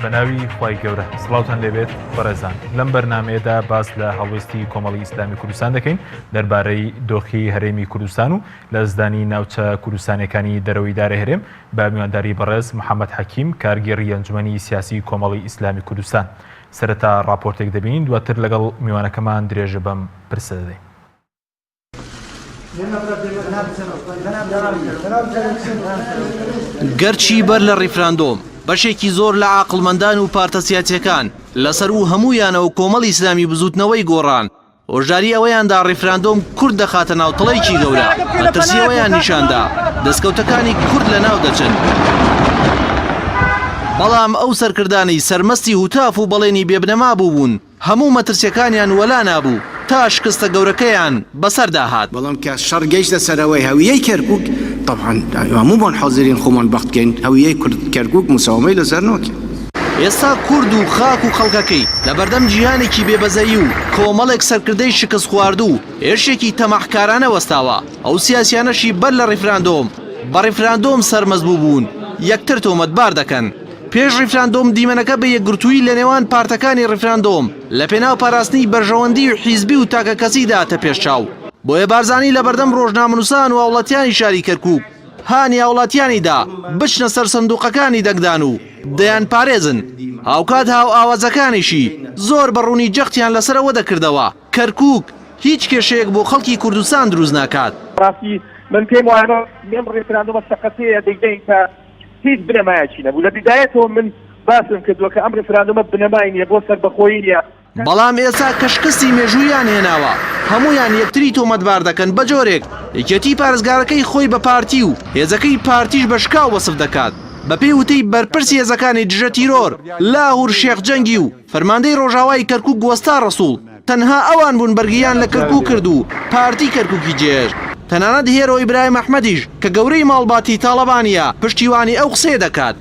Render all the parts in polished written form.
بەناوی خوای گەورە سڵاوتان لێبێت بەڕێزان لەم بەرنمەیەدا باس لە هەڵوێستی کۆمەڵی ئیسلامی کوردستان دەکەین دەربارەی دۆخی هەرێمی کوردستان و لەدەستدانی ناوچە کوردستانیەکانی دەرەوەی دارە هەرێم بە میوانداری بەڕێز محەممەد حەکیم کارگێڕی ئەنجومەنی سیاسی کۆمەڵی ئیسلامی کوردستان سەرەتا ڕاپۆرتێک دەبینین دواتر لەگەڵ میوانەکەمان درێژە بەم پرسە دەدەین. گەرچی بەر لە ڕیفراندۆم بەشێکی زۆر لە عاقڵمەندان و پارتە سیاسیەکان لەسەروو هەموویانەوە کۆمەڵی ئیسلامی بزووتنەوەی گۆڕان هۆشداری ئەوەیان دا ڕیفراندۆم کورد دەخاتە ناو تڵەیەکی گەورە، مەترسی ئەوەیان نیشان دا دەستکەوتەکانی کورد لەناو دەچن. بەڵام ئەو سەرکردانەی سەرمەستی هوتاف و بەڵێنی بێبنەما بووبوون، هەموو مەترسیەکانیان وەلا نابوو تا شکستە گەورەکەیان بەسەردا هات. بەڵام کە شەڕ گەیشتە سەرەوەی هەویەی کەرکوک، تەبعەن هەموومان حازرین خۆمان بەخت کەین، هەویەی کورد کەرکوک مساومەی لەسەر ناکەین. ئێستا کورد و خاک و خەڵکەکەی لەبەردەم جیهانێکی بێ بەزەیی و کۆمەڵێک سەرکردەی شکستخواردوو و هێرشێکی تەماحکارانە وەستاوە، ئەو سیاسیانەشی بەر لە ڕیفراندۆم بە ڕیفراندۆم سەرمەست بووبوون یەکتر تۆمەتبار دەکەن. پێش ڕیفراندۆم دیمەنەکە بە یەکگرتوویی لەنێوان پارتەکانی ڕیفراندۆم لەپێناو پاراستنی بەرژەوەندیی حیزبی و تاکەکەسیدا هاتە پێش چاو. بۆیە بارزانی لەبەردەم ڕۆژنامەنووسان و هاوڵاتیانی شاری کەرکووک هانی هاوڵاتیانی دا بچنە سەر سندوقەکانی دەنگدان و دەیانپارێزن، هاوکات هاوئاوازەکانیشی زۆر بە ڕوونی جەختیان لەسەر ئەوە دەکردەوە کەرکووک هیچ کێشەیەک بۆ خەڵکی کوردستان دروست ناکات. ڕاستی من پێم وایە ئەم ڕیفراندۆمە سەقەتەیە دەیدەین کە هیچ بنەمایەکی نەبوو لە بیدایەتەوە من باسم کردووە کە ئەم ڕیفراندۆمە بنەمای نییە بۆ سەربەخۆیی نییە. بەڵام ئێستا کە شکستی مێژووییان هێناوە هەموویان یەکتری تۆمەتبار دەکەن بە جۆرێک یەکێتی پارێزگارەکەی خۆی بە پارتی و هێزەکەی پارتیش بە شکاو وەسف دەکات بەپێی وتەی بەرپرسی هێزەکانی دژە تیرۆر لاهور شێخ جەنگی و فەرماندەی ڕۆژاوای کەرکوک وەستا ڕەسوڵ تەنها ئەوان بوون بەرگریان لە کەرکوک کرد و پارتی کەرکوکی جێهێشت تەنانەت هێرۆ ئیبراهیم ئەحمەدیش کە گەورەی ماڵباتی تاڵەبانیە پشتیوانی ئەو قسەیە دەکات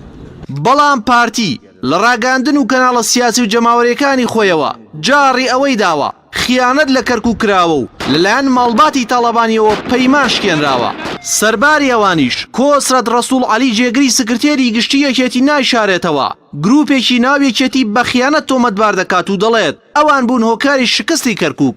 بەڵام پارتی لە ڕاگەیاندن و کەناڵە سیاسی و جەماوەریەکانی خۆیەوە جاڕی ئەوەی داوە خیانەت لە کەرکوک کراوە و لەلایەن ماڵباتی تاڵەبانیەوە پەیمان شکێنراوە. سەرباری ئەوانیش کۆسرەت ڕەسوڵ عەلی جێگری سکرتێری گشتی یەکێتی نایشارێتەوە گروپێکی ناو یەکێتی بە خیانەت تۆمەتبار دەکات و دەڵێت ئەوان بوون هۆکاری شکستی کەرکوک.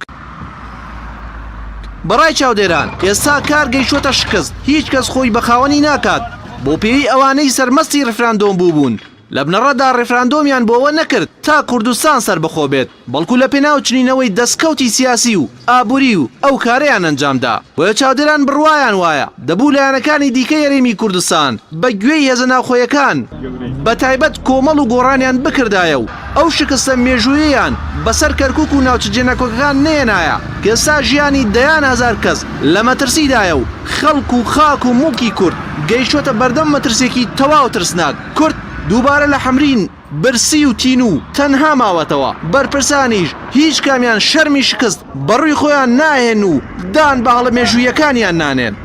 بەڕای چاودێران ئێستا کار گەیشتوەتە شکست هیچ کەس خۆی بە خاوەنی ناکات بەوپێیەی ئەوانەی سەرمەستی ڕیفراندۆم بووبوون لە بنەڕەتدا ڕیفراندۆمیان بۆ ئەوە نەکرد تا کوردستان سەربەخۆ بێت، بەڵکو لە پێناو چنینەوەی دەسکەوتی سیاسی و ئابوری و ئەو کارەیان ئەنجامدا. بۆیە چاودێران بڕوایان وایە دەبوو لایەنەکانی دیکەی هەرێمی کوردستان بە گوێی هێزە ناوخۆیەکان بە تایبەت کۆمەڵ و گۆڕانیان بکردایە و ئەو شکستە مێژوویەیان بەسەر کەرکوک و ناوچە جێناکۆکەکان نەهێنایە کە ئێستا ژیانی دەیان هەزار کەس لە مەترسیدایە و خەڵک و خاک و موڵکی کورد گەیشتوەتە بەردەم مەترسیەکی تەواو ترسناک، کورد دووبارە لە حەمرین برسی و تینوو تەنها ماوەتەوە، بەرپرسانیش هیچ کامیان شەرمی شکست بەڕووی خۆیان ناهێن و دان بە هەڵە مێژووییەکانیان نانێن.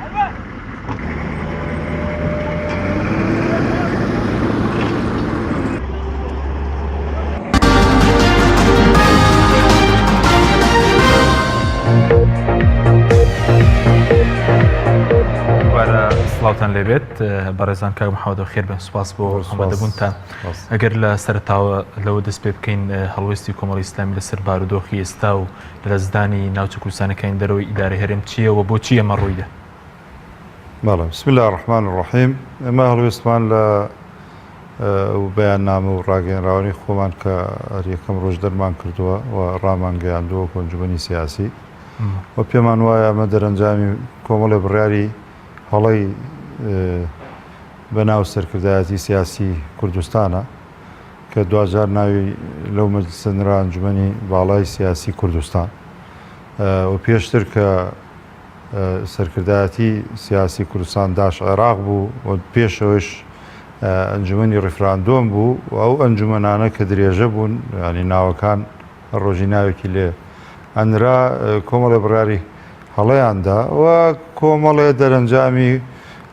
دووبارە سڵاوتان لێبێت بەڕێزان کاک محەممەد خێر بن سوپاس بۆ ئامادەبوونتان ئەگەر لە سەرتاوە لەوە دەست پێ بکەین هەڵوێستی کۆمەڵی ئیسلامی لەسەر بارودۆخی ئێستا و لەدەستدانی ناوچە کوردستانەکانی دەرەوەی ئیدارەی هەرێم چییە و بۆچی ئەمە ڕوویدا؟ بەڵێ بسم اللە الرحمن الرحیم ئێمە هەڵوێستمان لە ئەو بەیاننامە و ڕاگەیەنراوانەی خۆمان کە هەر یەکەم ڕۆژ دەرمان کردووە و ڕامانگەیاندووە وەکو ئەنجومەنی سیاسی و پێمان وایە ئەمە دەرەنجامی کۆمەڵێ بڕیاری هەڵەی بەناو سەرکردایەتی سیاسی کوردستانە کە دواجار ناوی لەو مەجلسە نرا ئەنجومەنی باڵای سیاسی کوردستان و پێشتر کە سەرکردایەتی سیاسی کوردستان داش عێراق بوو و پێش ئەوەیش ئەنجومەنی ڕیفراندۆم بوو و ئەو ئەنجومەنانە کە درێژە بوون یانی ناوەکان هەر ڕۆژی ناوێکی لێ ئەنرا کۆمەڵێ بڕیاری هەڵەیان دا و کۆمەڵێ دەرەنجامی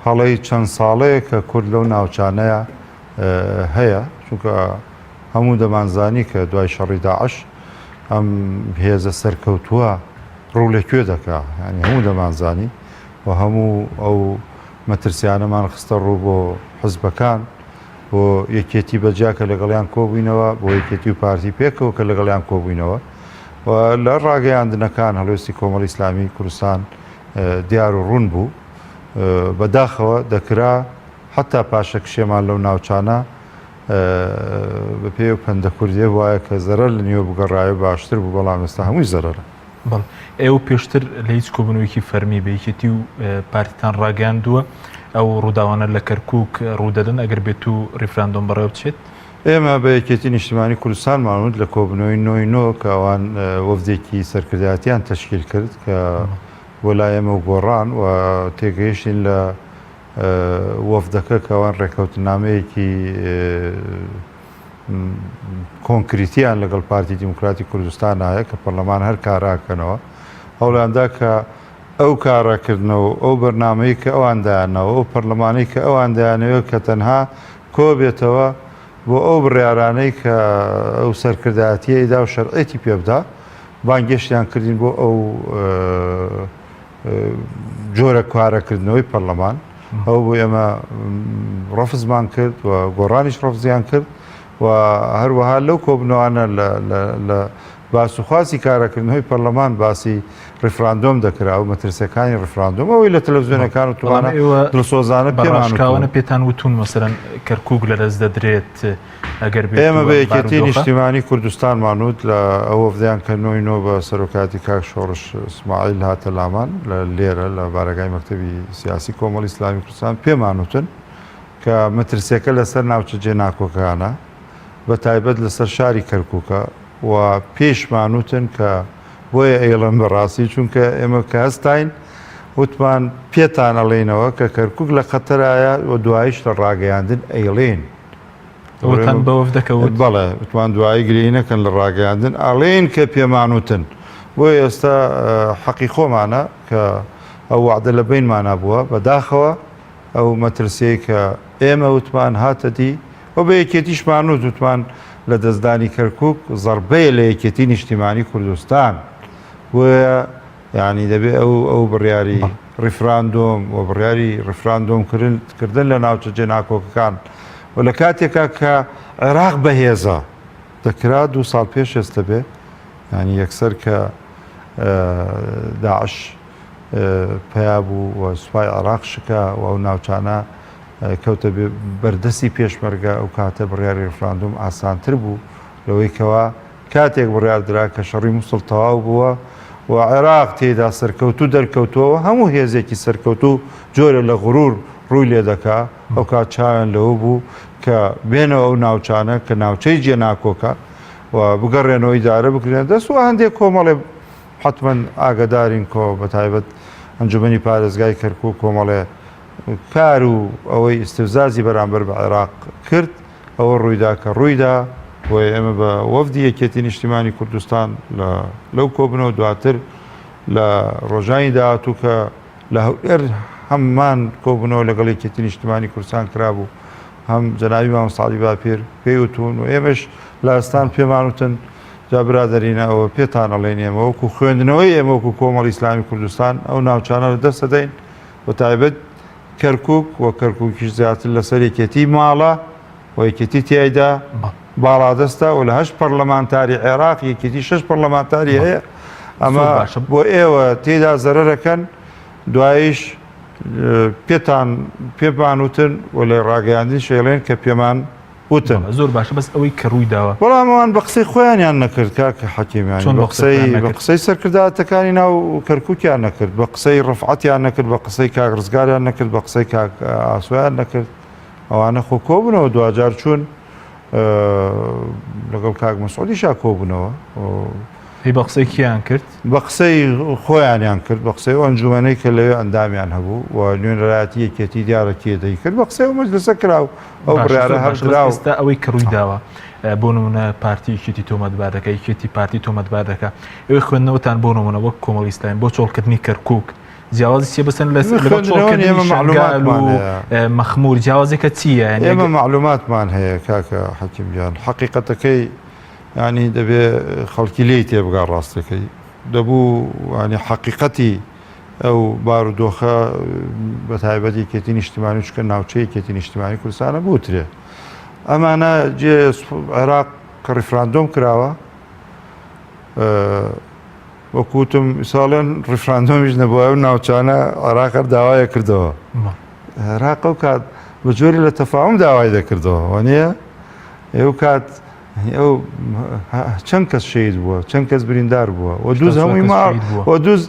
هەڵەی چەند ساڵەیە کە کورد لەو ناوچانەیە هەیە چونکە هەموو دەمانزانی کە دوای شەڕی داعش ئەم هێزە سەرکەوتووە ڕوو لە کوێ دەکا یانی هەموو دەمانزانی و هەموو ئەو مەترسیانەمان خستە ڕوو بۆ حزبەکان. بۆ یەکێتی بەجیا کە لەگەڵیان کۆبووینەوە، بۆ یەکێتی و پارتی پێکەوە کە لەگەڵیان کۆبووینەوە و لە ڕاگەیاندنەکان هەڵوێستی کۆمەڵی ئیسلامی کوردستان دیار و ڕوون بوو. بەداخەوە دەکرا حەتا پاشەکشێمان لەو ناوچانە بە پێی ئەو پەندە کوردیە وایە کە زەرەر لە نیوە بگەڕایە باشتر بوو، بەڵام ئێستا هەمووی زەرەرە. بەڵێ ئێوە پێشتر لە هیچ کۆبوونەوەیەکی فەرمی بە یەکێتی و پارتیتان ڕاگەیاندووە ئەو ڕووداوانە لە کەرکووک ڕوودەدەن ئەگەر بێتو ڕیفراندۆم بەڕێوە بچێت؟ ئێمە بە یەکێتی نیشتیمانی کوردستانمان وت لە کۆبوونەوەی نۆی نۆ کە ئەوان وەفدێکی سەرکردایەتیان تەشکیل کرد کە بۆ لای ئێمە و گۆڕان و تێگەیشتین لە وەفدەکە کە ئەوان ڕێککەوتنامەیەکی کۆنکریتیان لەگەڵ پارتی دیموکراتی کوردستان هەیە کە پەرلەمان هەر کاراکەنەوە هەوڵیاندا کە ئەو کاراکردنەوە ئەو بەرنامەی کە ئەوان دایانەوە ئەو پەرلەمانەی کە ئەوان دەیانەوێت کە تەنها کۆبێتەوە بۆ ئەو بڕیارانەی کە ئەو سەرکردایەتیەیدا و شەرعێتی پێبدا بانگێشتیان کردین بۆ ئەو جۆرە کارەکردنەوەی پەرلەمان ئەو بۆ ئێمە ڕەفزمان کرد و گۆڕانیش ڕەفزیان کرد و هەروەها لەو کۆبنەوانە لە باس و خواسی کارەکردنەوەی پەرلەمان باسی ڕیفراندۆم دەکرا و مەترسیەکانی ڕیفراندۆم ئەوەی لە تەلەڤزیۆنەکان و توانە دڵسۆزانە پێمانشکاوانە پێتان وتون مەسەرەن کەرکک لە دەست دەدرێت ئەگەر بێت ئێمە بە یەکێتی نیشتیمانی کوردستانمان وت لە ئەو وەفدیان کە نۆی نۆ بە سەرۆکاتی کاک شۆڕش ئیسماعیل هاتە لامان لە لێرە لە بارەگای مەکتەبی سیاسی کۆمەڵی ئیسلامی کوردستان پێمان وتن کە مەترسیەکە لەسەر ناوچە جێناکۆکانە بە تایبەت لەسەر شاری کەرکووکە و پێشمان وتن کە بۆیە ئەیڵێم بەڕاستی چونکە ئێمە کە هەستاین وتمان پێتان ئەڵێینەوە کە کەرکووک لە قەتەرایە و دوایش لە ڕاگەیاندن ئەیڵێین. ئەوەتان بە وەفدەکە وت؟ بەڵێ وتمان دوایی گلەیی نەکەن لە ڕاگەیاندن ئەڵێین کە پێمان وتن. بۆیە ئێستا حەقی خۆمانە کە ئەو وەعدە لە بەینمانا بووە بەداخەوە ئەو مەترسیەی کە ئێمە وتمان هاتە دی و بە یەکێتیشمان وت وتمان لە دەستدانی کەرکوک زەڕبەیە لە یەکێتی نیشتیمانی کوردستان بۆیە یانی دەبێ ئەو ئەو بڕیاری ڕیفراندۆم و بڕیاری ڕیفراندۆم کردن لە ناوچە جێناکۆکەکان و لە کاتێکا کە عێراق بەهێزە دەکرا دوو ساڵ پێش ئێستە بێ ینی یەکسەر کە داعش پەیا بوو و سوپای عێراق شکا و ئەو ناوچانە کەوتە بەردەستی پێشمەرگە ئەو کاتە بڕیاری ڕیفراندۆم ئاسانتر بوو لەوەی کەوا کاتێک بڕیار درا کە شەڕی موسڵ تەواو بووە و عێراق تێیدا سەرکەوتوو دەرکەوتووە و هەموو هێزێکی سەرکەوتوو جۆرێ لە غرور ڕووی لێ دەکا، ئەوکات چاویان لەوە بوو کە بێنەوە ئەو ناوچانە کە ناوچەی جێناکۆکە و بگەڕێنەوە ئیدارە بکرێنە دەست و هەندێک کۆمەڵێ حەتمەن ئاگەدارین کۆ بەتایبەت ئەنجومەنی پارێزگای کەرکووک کۆمەڵێ کار و ئەوەی ئیستفزازی بەرامبەر بە عێراق کرد ئەوە ڕوویدا کە ڕوویدا، بۆیە ئێمە بە وەفدی یەکێتی نیشتیمانی کوردستان لە لەو کۆبنەوە دواتر لە ڕۆژانی داهاتوو کە لە هەولێر هەمان کۆبوونەوە لەگەڵ یەکێتی نیشتیمانی کوردستان کرابوو هەم جەنابی مامۆستا عەلی باپیر پێی وتون و ئێمەش لە ئەستان پێمان وتن جا برادەرینە ئەوە پێتان ئەڵێن ئێمە وەکو خوێندنەوەی ئێمە وەکو کۆمەڵی ئیسلامی کوردستان ئەو ناوچانە لە دەست دەدەین بە تایبەت کەرکوک و کەرکوکیش زیاتر لەسەر یەکێتی ماڵە و یەکێتی تیایدا باڵادەستە و لە هەشت پەرلەمانتاری عێراق یەکێتی شش پەرلەمانتاری هەیە ئەمە بۆ ئێوە تێدا زەرەرەکەن دوایش پێتان پێمان وتن و لە ڕاگەیاندن شێڵێن کە پێمان وتن. زۆر باشە بەس ئەوەی کە ڕووی داوە. بەڵام ئەوان بە قسەی خۆیانیان نەکرد کاک حەکیم یانی چۆن بە بە قسەی قسەی خۆیان بە نەکرد؟ قسەی سەرکردایەتەکانی ناو کەرکوکیان نەکرد بە قسەی ڕەفعەتیان نەکرد بە قسەی کاک ڕزگاریان نەکرد بە قسەی کاک ئاسۆیان نەکرد ئەوانە خۆ کۆبوونەوە دواجار چوون لەگەڵ کاک مەسعودیشا کۆبوونەوە ئەی بە قسەی کێیان کرد؟ بە قسەی خۆیانیان کرد، بە قسەی ئەو ئەنجومەنەی کە لەوێ ئەندامیان هەبوو و نوێنەرایەتی یەکێتی دیارە کێ دەیکرد، بە قسەی ئەو مەجلسە کرا و ئەو باشە بڕیارە زۆر هەر باشە بەس درا و. ئێستا ئەوەی کە ڕووی داوە بۆ نموونە پارتی یەکێتی تۆمەتبار دەکا، یەکێتی پارتی تۆمەتبار دەکا، ئێوەی خوێندنەوەتان بۆ نموونە وەک کۆمەڵی ئیسلامی بۆ چۆڵکردنی کەرکووک جیاوازی چیە بەسەن لە ئێمە لەگەڵ خوێندنەوە نیە، چۆڵکردنی ئێمە شەنگال مەعلوماتمان و هەیە. مەخموور جیاوازیەکە چییە؟ یانی ئێمە ئەگەر مەعلوماتمان هەیە کاکە حەکیم گیان، حەقیقەتەکەی یانی دەبێ خەڵکی لێی تێبگا ڕاستەکەی دەبوو ینی حەقیقەتی ئەو بارودۆخە بە تایبەت یەکێتی نیشتمانی چکە ناوچەی یەکێتی نیشتمانی کوردستانە بوترێ. ئەمانە جێ عێراق کە ڕیفراندۆم کراوە وەکوتم ساڵێن ڕیفراندۆمیش نەبووە ئەو ناوچانە عێراق هەر داوایە کردەوە عێراق ئەو کات بە جۆری لە تەفاوم داوای دەکردەوە وانە ئەو کات ئەو چەند کەس شەید بووە چەند کەس بریندار بووە و دوز هەمووی ماڵ و دوز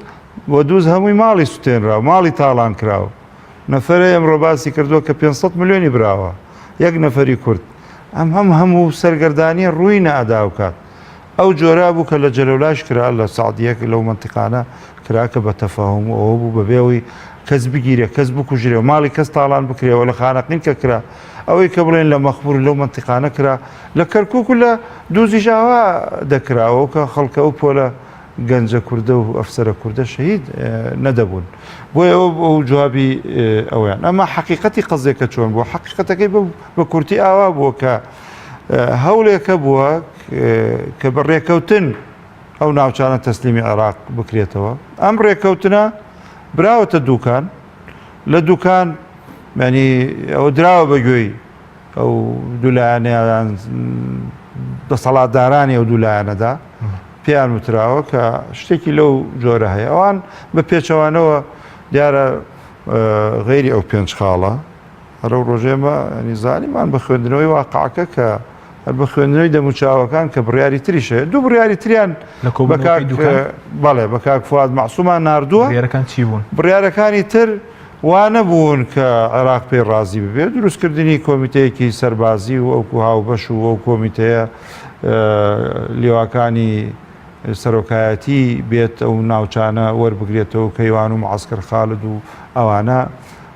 و دوز هەمووی ماڵی سوتێنرا ماڵی تاڵان کراوە نەفەرێ ئەمڕۆ باسی کردووە کە 500 ملیۆنی براوە یەک نەفەری کورد ئەم هەم هەموو سەرگەردانیە ڕووی نەئەدا ئەو کات ئەو جۆرە بوو کە لە جەلەولاش کرا لە سەعدیەک لەو مەنتیقانە کرا کە بە تەفاهوم و ئەوە بوو بەبێ ئەوەی کەس بگیرێ کەس بکوژرێ و ماڵی کەس تاڵان بکرێ و لە خانەقین کە کرا ئەوەی کە بڵێن لە مەخمور لەو مەنتیقانە کرا لە کەرکوک و لە دوزیش ئاوا دەکرا ئەو کە خەڵکە ئەو پۆلە گەنجە کوردە و ئەفسەرە کوردە شەهید نەدەبوون بۆیە ئەو ئەو جوابی ئەویان ئەمە حەقیقەتی قەزیەکە چۆن بووە حەقیقەتەکەی بە کورتی ئاوا بووە کە هەوڵێکە بووە کە بە ڕێکەوتن ئەو ناوچانە تەسلیمی عێراق بکرێتەوە ئەم ڕێکەوتنە براوەتە دوکان لە دوکان ینی ئەوە دراوە بە گوێی ئەو دوولایەنەیان دەسەڵاتدارانی ئەو دوولایەنەدا پێیان وتراوە کە شتێکی لەو جۆرە هەیە ئەوان بە پێچەوانەوە دیارە غەیری ئەو پێنج خاڵە هەرەو ڕۆژێمە زانیمان بە خوێندنەوەی واقعەکە کە هەر بە خوێندنەوەی دەموچاوەکان کە بڕیاری تریش هەیە دوو بڕیاری تریان لە کۆبوونەوەی دوکان بەڵێ بە کاک فواد مەعسومان ناردووە بڕیارەکان چی بوون؟ بڕیارەکانی تر وا نەبوون کە عێراق پێی ڕازی ببێت دروستکردنی کۆمیتەیەکی سەربازی و ئەوکو هاوبەش و ئەو کۆمیتەیە لیواکانی سەرۆکایەتی بێت ئەو ناوچانە وەربگرێتەوە کەیوان و معسکر خالد و ئەوانە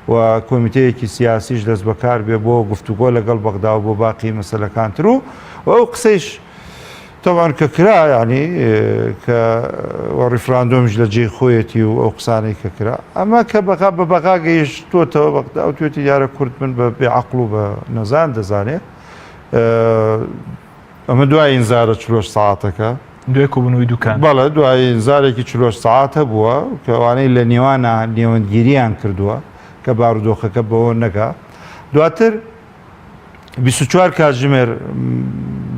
و کۆمیتەیەکی سیاسیش دەستبەکار بێ بۆ گفتوگۆ لەگەڵ بەغدا و بۆ باقی مەسەلەکان تر و ئەو قسەیش تەبعەن کە کرا یعنی کە ڕیفراندۆمیش لە جێی خۆیەتی و ئەو قسانەی کە کرا ئەمە کە بەغا بە بەغا گەیشتووەتەوە بەغدا و توێتی دیارە کورد من بە بێ عەقڵ و بە نەزان دەزانێ ئەمە دوای ئینزارە چلۆش سەعاتەکە. دوای کۆبوونەوەی دوکان. بەڵێ دوای ئینزارێکی چلۆش سەعات هەبووە کە ئەوانەی لە نێوانە نێوەندگیریان کردووە کە بارودۆخەکە بەوە نەگا دواتر 24 کاتژمێر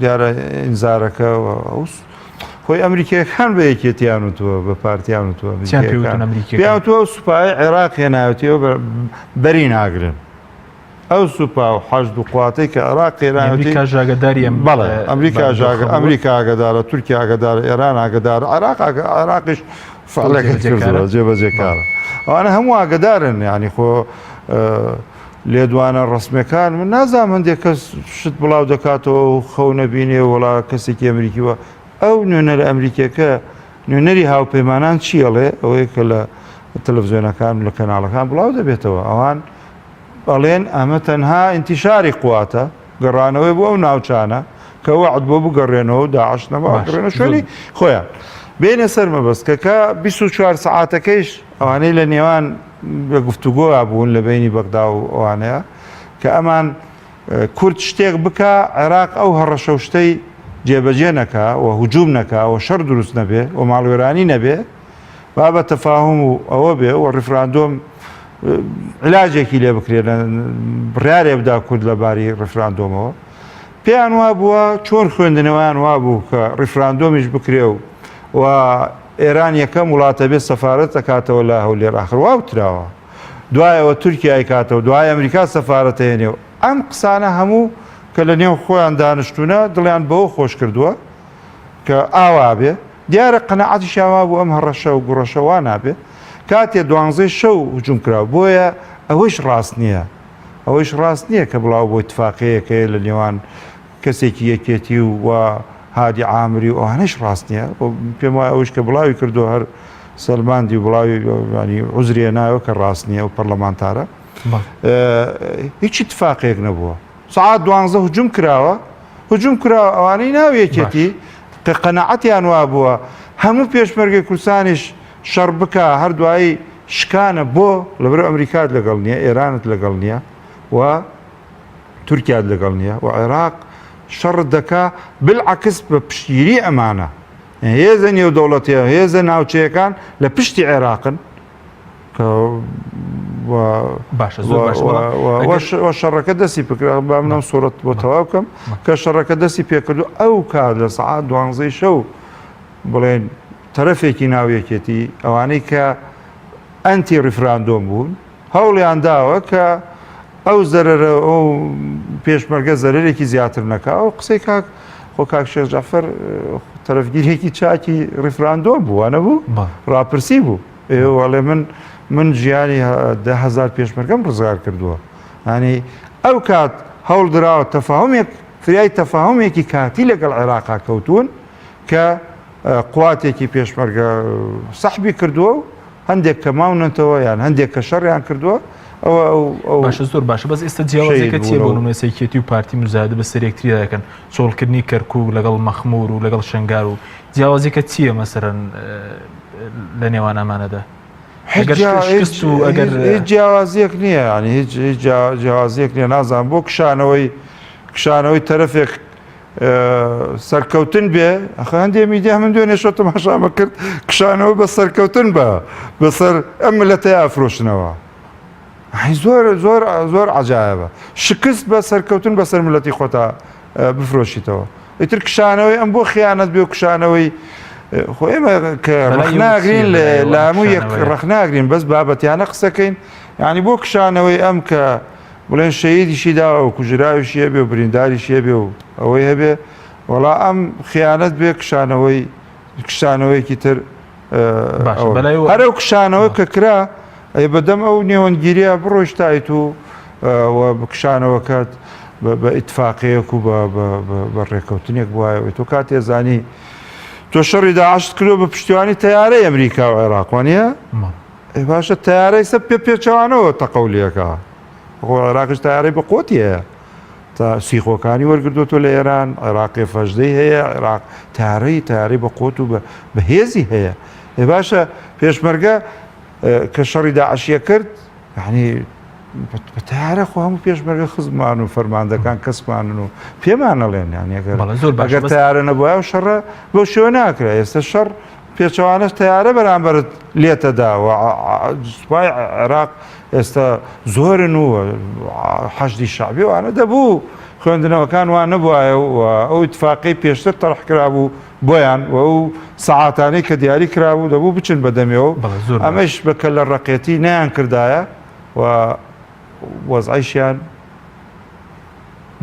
دیارە ئینزارەکە ئەو خۆی ئەمریکیەکان بە یەکێتیان وتووە بە پارتیان وتووە ئەمریکیەکان وتووە سوپای عێراق هێناوتیەوە بەری ناگرن. ئەو سوپا و حەشد و قواتەی کە عێراق قەیرانەتی ئەمریکاش ئاگاداری ئەم بەڵێ ئەمریکاش ئاگا ئەمریکا ئاگادارە تورکیا ئاگادارە ئێران ئاگادارە عێراق ئاگا عێراقیش فعلەکەی کردووە جێبەجێکارە ئەوانە هەموو ئاگادارن یعنی خۆ لێدوانە ڕسمەکان من نازانم هەندێک کەس شت بڵاو دەکاتەوە و خەو نەبینێ وڵا کەسێکی ئەمریکیوە ئەو نوێنەرە ئەمریکیەکە نوێنەری هاوپەیمانان چی ئەڵێ ئەوەیە کە لە تەلەڤزیۆنەکان و لە کەناڵەکان بڵاو دەبێتەوە ئەوان ئەڵێن ئەمە تەنها ئینتیشاری قواتە، گەڕانەوەی بۆ ئەو ناوچانە کە وەعد بۆ بگەڕێنەوە و داعش نەما بگەڕێنە شوێنی خۆیان. بێینە سەر مەبەست کە کە 24 سەعاتەکەیش ئەوانەی لە نێوان لە گفتوگۆیا بوون لە بەینی بەغدا و ئەوانەیە کە ئەمان کورد شتێک بکا عێراق ئەو هەڕەشە و شتەی جێبەجێ نەکا و هجوم نەکا و شەڕ دروست نەبێ و ماڵوێرانی نەبێ با بە تەفاهوم و ئەوە بێ و ڕیفراندۆم علاجێکی لێ بکرێت بڕیارێ بدا کورد لە باری ڕیفراندۆمەوە پێیان وا بووە چۆن خوێندنەوەیان وا بوو کە ڕیفراندۆمیش بکرێ و و ئێران یەکەم وڵاتە بێ سەفارەت دەکاتەوە لە هەولێر ئاخر وا وتراوە دوایەوە تورکیا کاتەوە دوای ئەمریکا سەفارەت هێنێ و ئەم قسانە هەموو کە لە نێو خۆیان دانیشتونە دڵیان بەوە خۆش کردووە کە ئاوا بێ دیارە قەناعەتیشیان وابوو ئەم هەڕەشە و گوڕەشە وا نابێ کاتێ دوانزەی شەو هجوم کرا بۆیە ئەوەیش ڕاست نییە ئەوەیش ڕاست نییە کە بڵاو بۆ اتفاقەیەک هەیە لە نێوان کەسێکی یەکێتی و و هادی عامری و ئەوانەش ڕاست نییە پێم وایە ئەوەیش کە بڵاوی کردو هەر سەلماندی و بڵاوی ینی عوزریە ناوە کە ڕاست نییە و پەرلەمانتارە هیچ اتفاقێک نەبووە سەعات دوانزە هجوم کراوە هجوم کراوە ئەوانەی ناو یەکێتی کە قەناعەتیان وابووە هەموو پێشمەرگەی کوردستانیش شەڕ بکا هەر دوایی شکانە بۆ لەبەر ئەمریکات لەگەڵ نییە ئێرانت لەگەڵ نییە و تورکیات لەگەڵ نییە و عێراق شەڕت دەکا بالعکس بە پشتگیری ئەمانە هێزە نێودەوڵەتیە هێزە ناوچەیەکان لە پشتی عێراقن کە باشە زۆر باشە بەڵام ئەگەر شەڕەکە دەستی پکرا با منم سوورەت بۆ تەواو بکەم کە شەڕەکە دەستی پێکرد و ئەو کات لە سەعات دوانزەی شەو بڵێن تەرەفێکی ناو یەکێتی ئەوانەی کە ئەنتی ڕیفراندۆم بوون هەوڵیان داوە کە ئەو زەرەرە ئەو پێشمەرگە زەرەرێکی زیاتر نەکا ئەو قسەی کاک خۆ کاک شێخ جەعفەر تەرەفگیرێکی چاکی ڕیفراندۆم بوو وانە بوو ڕاپرسی بوو ئێوەڵێ من من ژیانی 10هزار پێشمەرگەم ڕزگار کردووە ینی ئەو کات هەوڵ دراوە تەفاهمێک فریای تەفاهمێکی کاتی لەگەڵ عێراقا کەوتون کە قواتێکی پێشمەرگە سەحبی کردووە و هەندێک کە ماونەتەوە یان هەندێک کە شەڕیان کردووە ئەوە ئەو ئەو باشە زۆر باشە بەس ئێستا جیاوازەکە چیە بۆ نمونە یەکێتی و پارتی مزایدە بە سەر یەکتری دەکەن چۆڵکردنی کەرکوک لەگەڵ مەخمور و لەگەڵ شنگار و جیاوازیەکە چییە مەسەرەن لە نێوان ئەمانەدا شکست و ئەگەر هیچ جیاوازیەک نییە ینی هیچ جیاوازیەک نییە نازان بۆ کشانەوەی کشانەوەی تەرەفێک سەرکەوتن بێ ئەخە هەندێ میدیا من دوێنێ شۆ تەماشامە کرد کشانەوە بە سەرکەوتن بە بەسەر ئەم ملەتەیە ئەفرۆشنەوە زۆر زۆر زۆر عجایبە شکست بە سەرکەوتن بەسەر ملەتی خۆتا بفرۆشیتەوە ئیتر کشانەوەی ئەم بۆ خیانەت بێ و کشانەوەی خۆ ئێمە کە ڕخناگرین لە هەموو یەک ڕخناگرین بەس بابەتیانە قسەکەین یعنی بۆ کشانەوەی ئەم کە بڵێن شەهیدیشی داوە و کوژراویشی هەبێ و برینداریشی هەبێ و ئەوەی هەبێ وەڵا ئەم خیانەت بێ کشانەوەی کشانەوەیەکی تر هەر ئەو کشانەوە کە کرا ئەی بەدەم ئەو نێوەندگیریە بڕۆیشتایت و بکشانەوەکەت بە ئیتفاقەیەک و بە ڕێکەوتنێک بواەوەی تۆ کاتێ زانی تۆ شەڕی داعشت کردو بە پشتیوانی تەیارەی ئەمریکا و عێراق وانە باشە تەیارەی سە پێ پێچەوانەوە تەقەولیەکە خۆ عێراقیش تەیارەی بە قوتی هەیە تا سیخۆکانی وەرگرتووەتەوە لە ئێران عێراقی فەژدەی هەیە عێراق تارەی تارەی بە قوت و بەهێزی هەیە ئێ باشە پێشمەرگە کە شەڕی داعشیە کرد یعنی بە تارە خۆ هەموو پێشمەرگە خزمان و فەرماندەکان کەسمانن و پێمانەڵێن یان ئەگەر زۆر ئەگەر تارە نەبووە و شەڕە بەو شێوە ناکرا ئێستا شەڕ پێچەوانەش تەیارە بەرامبەرت لێتەدا و سوپای عێراق ئێستا زۆرن و حەشدی شەعبی وانە دەبوو خوێندنەوەکان وان نەبوایە و ئەو اتفاقی پێشتر تەرح کرابوو بۆیان و ئەو سەعاتانەی کە دیاری کرابوو دەبوو بچن بە دەمێەوە ئەمەش بە کە لە ڕقێتی نەیان کردایە و وەزعیشیان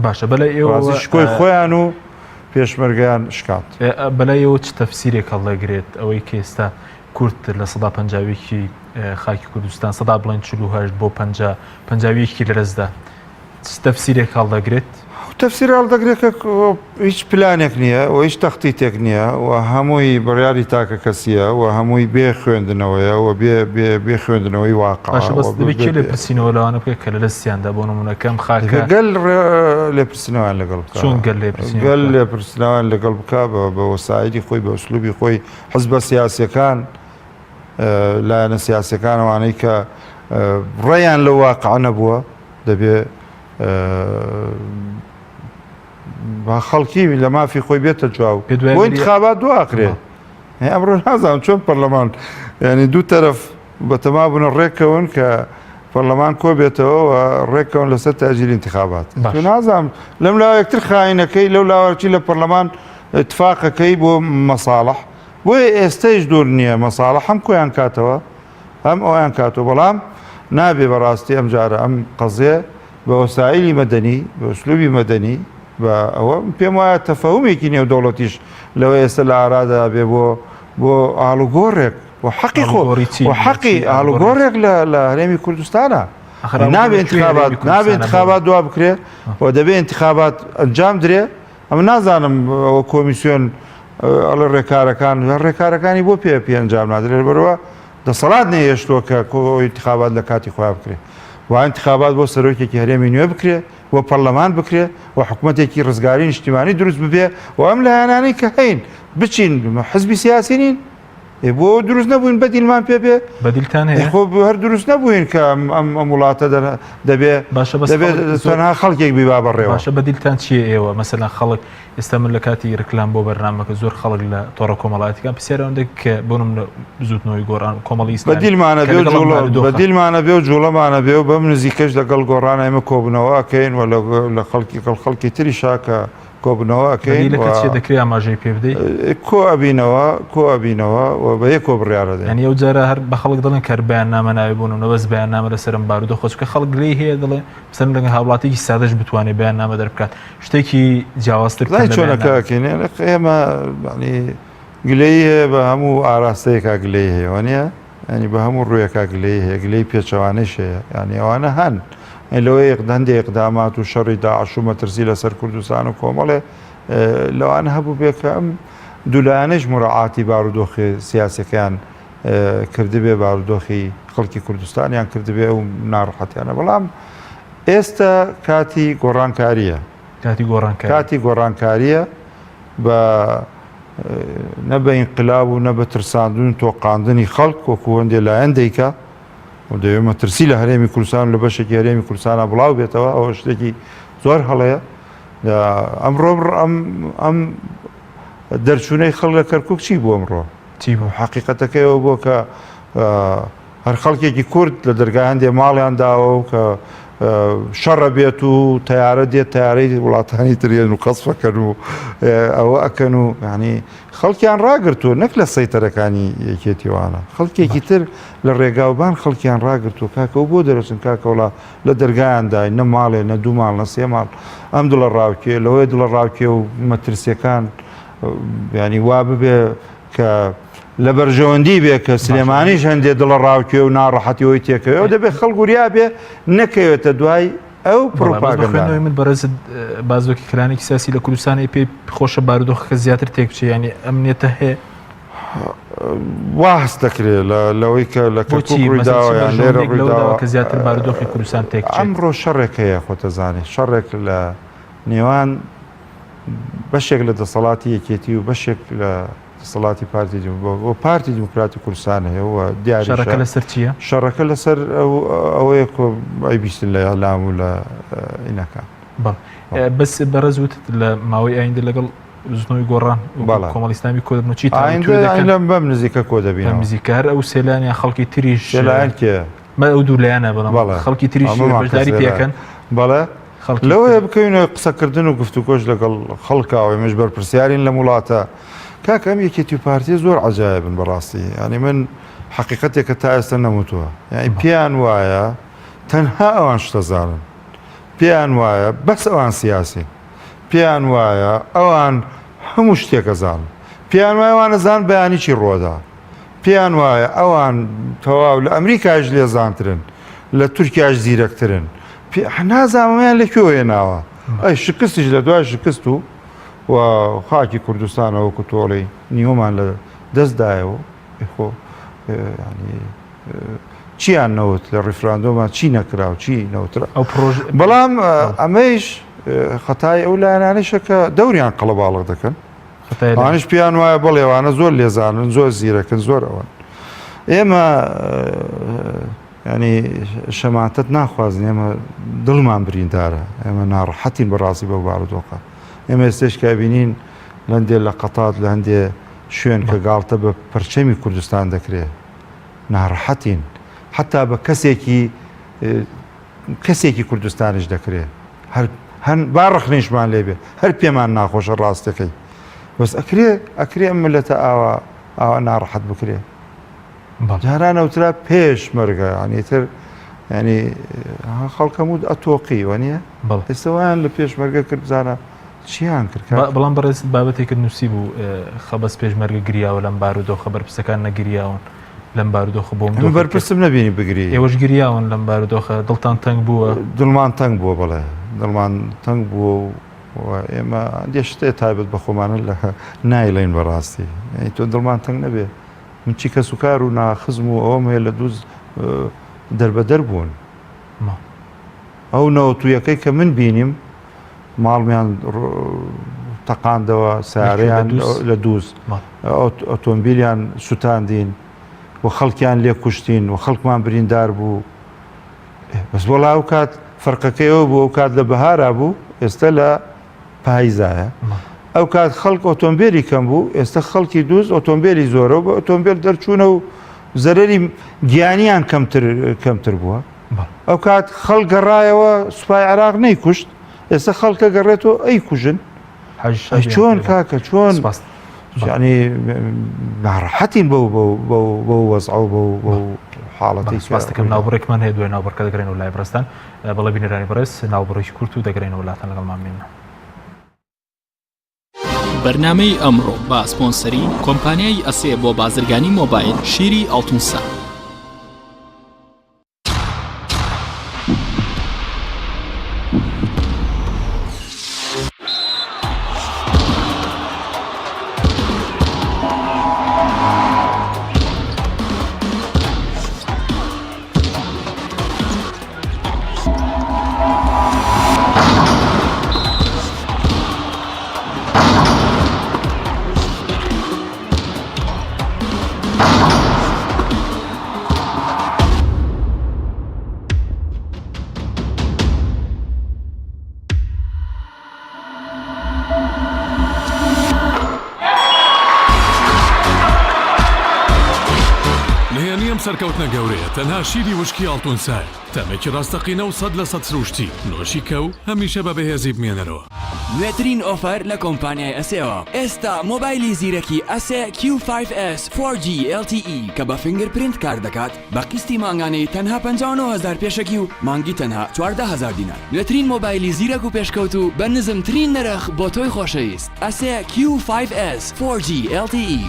باشە بەلای ئێوە شکۆی خۆیان و پێشمەرگەیان شکاند. بەلای ئێوە چ تەفسیرێک هەڵدەگرێت ئەوەی کە ئێستا کورد لە سەدا پەنجاویەکی خاکی کوردستان سەدا بڵێن 48 بۆ 50 پەنجاویەکی لەدەستدا چ تەفسیرێک هەڵدەگرێت؟ تەفسیر هەڵدەگرێت کە هیچ پلانێک نییە و هیچ تەختیتێک نییە و هەمووی بڕیاری تاکە کەسیە و هەمووی بێ خوێندنەوەیە و بێ بێ بێ خوێندنەوەی واقع باشە بەس دەبێت کێ لێپرسینەوە لەوانە بکە کە لە دەستیاندا بۆ نمونە کەم خاکە گەل لێپرسینەوەیان لەگەڵ بکە چۆن گەل لێپرسینەوە گەل لێپرسینەوەیان لەگەڵ بکە بە وەسایلی خۆی بە ئوسلوبی خۆی حزبە سیاسیەکان لایەنە سیاسەکان ئەوانەی کە ڕێیان لە واقع نەبووە دەبێ خەڵکی لە مافی خۆی بێتە جواب بۆ انتخابات دواخرێ ئەمڕۆ نازانم چۆن پەرلەمان ینی دوو تەرەف بەتەما بوون ڕێکەون کە پەرلەمان کۆ بێتەوە و ڕێکەون لەسەر تاجیری انتخابات نازانم لەم لاوە یەکتر خاینەکەی لەو لاوەچی لە پەرلەمان اتفاقەکەی بۆ مەساڵح بۆیە ئێستەیش دوور نییە مەساڵح هەم کۆیان کاتەوە هەم ئەویان کاتەوە بەڵام نابێ بەڕاستی ئەم جارە ئەم قەزیە بە وەسائیلی مەدەنی بە ئوسلوبی مەدەنی بە ئەوە پێم وایە تەفەهومێکی نێودەوڵەتیش لەوە ئێستا لە ئارادا بێ بۆ بۆ ئاڵوگۆڕێک بۆ حەقی خۆ بۆ حەقی ئاڵوگۆڕێک لە لە هەرێمی کوردستانە نابێ انتخابات نابێ انتخابات دوا بکرێ و دەبێ انتخابات ئەنجام درێ ئەمە نازانم ئەوە کۆمیسیۆن ئەڵێ ڕێکارەکان ڕێکارەکانی بۆ پێ پێ ئەنجام نادرێت بەرەوە دەسەڵات نەیەشتووە کە ئینتخابات لە کاتی خۆیان بکرێ و ئینتخابات بۆ سەرۆکێکی هەرێمی نوێ بکرێ و پەرلەمان بکرێ و حکوومەتێکی ڕزگاری نیشتیمانی دروست ببێ و ئەم لایەنانەی کە هەین بچین حزبی سیاسی نین. ئێ بۆ دروست نەبووین بەدیلمان پێ بێ؟ بەدیلتان هەیە؟ خۆ هەر دروست نەبووین کە ئەم ئەم وڵاتە دەبێ باشە بەس دەبێ تەنها خەڵکێک بیبا بەڕێوە. باشە بەدیلتان چییە ئێوە؟ مەسەلەن خەڵک ئێستا من لە کاتی ڕیکلام بۆ بەرنامەکە زۆر خەڵک لە تۆڕە کۆمەڵایەتیەکان پرسیار ئەوەن دەکەن کە بۆ نمونە بزووتنەوەی گۆڕان کۆمەڵی ئیسلامی بەدیلمانە کە بێ و لەگەڵ ئەم جوڵە بارودۆخە بەدیلمانە بێ و جوڵەمانە بێ و بەم نزیکەش لەگەڵ گۆڕان ئێمە کۆبوونەوە ئەکەین و لە خەڵکی گەڵ خەڵکی تریشا کە کۆبنەوە ئەکەین بەدیلەکە چیە دەکرێ ئاماژەی پێ بدەی؟ کۆ ئەبینەوە کۆ ئەبینەوە و بە یەکەوە بڕیار ئەدەین. یانی ئەو جارە هەر بە خەڵک دەڵێن کە هەر بەیاننامە ناوێ بۆ نمونە بەس بەیاننامە لەسەر ئەم بارودۆخە چونکە خەڵک گلەی هەیە دەڵێ مەسەلەن دەنگە هاوڵاتیەکی سادەش بتوانێ بەیاننامە دەربکات شتێکی جیاوازتر بکەن زانی لە چۆنە بەیاننامە. کاک ئێمە یانی گلەیی هەیە بە هەموو ئاراستەیەکا گلەیی هەیە وانیە؟ یانی بە هەموو ڕوویەکا گلەیی هەیە، گلەیی پێچەوانەیش هەیە، یانی ئەوانە هەن. یانی لەوەی هەندێ ئیقدامات و شەڕی داعش و مەترسی لەسەر کوردستان و کۆمەڵێ لەوانە هەبووبێ کە ئەم دوو لایەنەیش موراعاتی بارودۆخی سیاسیەکەیان کردبێ، بارودۆخی خەڵکی کوردستانیان کردبێ ئەو ناڕەحەتیانە. بەڵام ئێستە کاتی گۆڕانکارییە. کاتی گۆڕانکاری. کاتی گۆڕانکارییە بە نە بە ئینقلاب و نە بە ترساندن و تۆقاندنی خەڵک وەکو هەندێ لایەن دەیکا و دەیەوێت مەترسی لە هەرێمی کوردستان و لە بەشێکی هەرێمی کوردستانە بڵاو بێتەوە ئەوە شتێکی زۆر هەڵەیە ئەمڕۆ ئەم ئەم دەرچوونەی خەڵک لە کەرکک چی بوو ئەمڕۆ چی بوو حقیقەتەکەیەوە بۆ کە هەر خەڵکێکی کورد لە دەرگای هەندێ ماڵیان داوە و کە شەڕە بێت و تەیارە دێت تەیارەی وڵاتانی ترێن و قەسفەکەن و ئەوە ئەکەن و ینی خەڵکیان ڕاگرتووە نەک لە سەیتەرەکانی یەکێتیوانە خەڵکێکی تر لە ڕێگاوبان خەڵکیان ڕاگرتووە کاکە و بۆ دەرەچن کاکەوڵا لە دەرگایان دای نە ماڵێ نە دوو ماڵ نە سێ ماڵ ئەم دڵە ڕاوکێ لەوەی دڵە ڕاوکێ و مەترسیەکان ینی وا ببێ کە لە بەرژەوەندی بێ کە سلێمانیش هەندێ دڵەڕاوکێ و ناڕەحەتی ئەوی تێکەوێ و دەبێ خەڵک وریا بێ نەکەوێتە دوای ئەو پڕوپاگەندانە. من بەڕێزت بازۆکی کرانێکی سیاسی لە کوردستانی پێی خۆشە بارودۆخەکە زیاتر تێک بچێ یانی ئەم نێتە هەیە؟ وا هەست دەکرێ لەوەی کە لە کەرکوک ڕوویداوە یان لێرە ڕوویداوە کە زیاتر بارودۆخی کوردستان تێک بچێت؟ ئەمڕۆ شەڕێک هەیە خۆتەزانی شەڕێک لە نێوان بەشێک لە دەسەڵاتی یەکێتی و بەشێک لە دەسەڵاتی پارتی و پارتی دیموکراتی کوردستان هەیە و دیاریشە شەڕەکە لەسەر چییە؟ شەڕەکە لەسەر ئەوەیە کۆ ئەیبیستن لە ئیعلام و لە ئینەکان. بەڵێ بەس بەڕێز وتت لە ماوەی ئایندە لەگەڵ بزوتنەوەی گۆڕان و کۆمەڵی ئیسلامی کۆ دەبن و چی تاوتوێ دەکەن؟ لەم بەم نزیکە کۆ دەبینەوە. بەم نزیکە هەر ئەو سێ لایەن یان خەڵکی تریش؟ سێ لایەن کێ؟ ئەو دوو لایەنە بەڵام خەڵکی تریش بەشداری پێکەن؟ بەڵێ لەوەیە بکەوینە قسەکردن و گفتوگۆش لەگەڵ خەڵکا و ئێمەش بەرپرسیارین لەم وڵاتە. کاکە ئەم یەکێتی و پارتیە زۆر عەجایبن بەڕاستی یانی من حەقیقەتێکە تا ئێستا نەموتووە یانی پێیان وایە تەنها ئەوان شتەزانن پێیان وایە بەس ئەوان سیاسین پێیان وایە ئەوان هەموو شتێکەزان پێیان وایە ئەوانەزان بەیانی چی ڕۆدا پێیان وایە ئەوان تەواو لە ئەمریکاش لێزانترن لە تورکیاش زیرەکترن نازانم ئەمەیان لە کوێوە هێناوە ئەی شکستیش لە دوای شکست و و خاکی کوردستانە وەکو تۆڵی نیوەمان لە دەست دایەوە خۆ ینی چیان نەوت لە ڕیفراندۆما چی نەکرا و چی نەوترا ئەو پرۆژ بەڵام ئەمەیش خەتای ئەو لایەنانەشە کە دەوریان قەڵەباڵغ دەکەن ئەوانیش پێیان وایە بەڵێ ئەوانە زۆر لێزانن زۆر زیرەکن زۆر ئەوەن ئێمە ینی شەماتەت ناخوازن ئێمە دڵمان بریندارە ئێمە ناڕەحەتین بەڕاستی بەو بارودۆخە ئێمە ئێستێش کە بینین لەندێ لە قەتات لە هەندێ شوێن کە گاڵتە بە پرچەمی کوردستان دەکرێت ناڕەحەتین حتا بە کەسێکی کەسێکی کوردستانیش دەکرێ هەر هەن با ڕەخنەیشمان لێ بێ هەر پێمان ناخۆشە ڕاستەکەی بەس ئەکرێ ئەکرێ ئەم ملەتە ئاوا ئاوا ناڕەحەت بکرێ جاران ئەوترا پێش مەرگە ینی تر ینی خەڵکەمود ئەتۆقی وە نیە ئێستا وایان لە پێشمەرگە کرد بزانە چیان کرد بەڵام بەڕێز بابەتێکت نووسی بوو خەبەس پێشمەرگە گریاوە لەم بارودۆخە بەرپرسەکان نەگریاون لەم بارودۆخە بۆم من بەرپرسم نەبینی بگری. ئێوەش گریاون لەم بارودۆخە دڵتان تەنگ بووە؟ دڵمان تەنگ بووە بەڵێ دڵمان تەنگ بووە و ئێمە هەندێ شتێ تایبەت بە خۆمانە لە نایڵێین بەڕاستی یعنی تۆ دڵمان تەنگ نەبێ من چی کەس و کار و ناخزم و ئەوەم هەیە لە دووز دەربەدەر بوون ئەو نەوەتویەکەی کە من بینیم ماڵمیان. تەقاندەوە سیارەیان لە دووز ئۆتۆمبیلیان سوتاندین و خەڵکیان لێ کوشتین و خەڵکمان بریندار بوو بەس وەڵا ئەو کات فەرقەکەی ئەوە بوو ئەو کات لە بەهارا بوو ئێستا لە پایزایە ئەو کات خەڵک ئۆتۆمبیلی کەم بوو ئێستا خەڵکی دووز ئۆتۆمبیلی زۆرە و بە ئۆتۆمبیل دەرچوونە و زەرەری گیانیان کەمتر کەمتر بووە ئەو کات خەڵک گەڕایەوە سوپای عێراق نەیکوشت ئێستا خەڵکە گەڕێتەوە ئەی کوژن چۆن کاکە چۆن یعنی ناڕەحەتین بەو بەو بەو بەو وەزع و بەو بەو حاڵەتی سپاس دەکەم ناوبڕێکمان هەیە دوای ناوبڕکە دەگەڕێنەوە لای بەڕێزتان بەڵێ بینەرانی بەڕێز ناوبڕێکی کورت و دەگەڕێنەوە لاتان لەگەڵمان بمێننەوە. بەرنامەی ئەمڕۆ بە سپۆنسەری کۆمپانیای ئەسێ بۆ بازرگانی مۆبایل شیری ئاڵتونسا. نهێنی ئەم سەرکەوتنە گەورەیە تەنها شیری وشکی ئاڵتونسایە، تامێکی ڕاستەقینە و 100% سروشتی، نۆشی کە و هەمیشە بە بەهێزی بمێنەرەوە. نوێترین ئۆفەر لە کۆمپانیای ئەسێوە ئێستا مۆبایلی زیرەکی ئەسێ کیو فایڤ ئێس فۆر جی ئێڵ تی ئی کە بە fingerprint کار دەکات بە قیستی مانگانەی تەنها 59 هەزار پێشەکی و مانگی تەنها 14 هەزار دینار نوێترین مۆبایلی زیرەک و پێشکەوتوو بە نزمترین نرخ بۆ تۆی خۆشەویست ئەسێ کیو فایڤ ئێس فۆر جی ئێڵ تی ئی.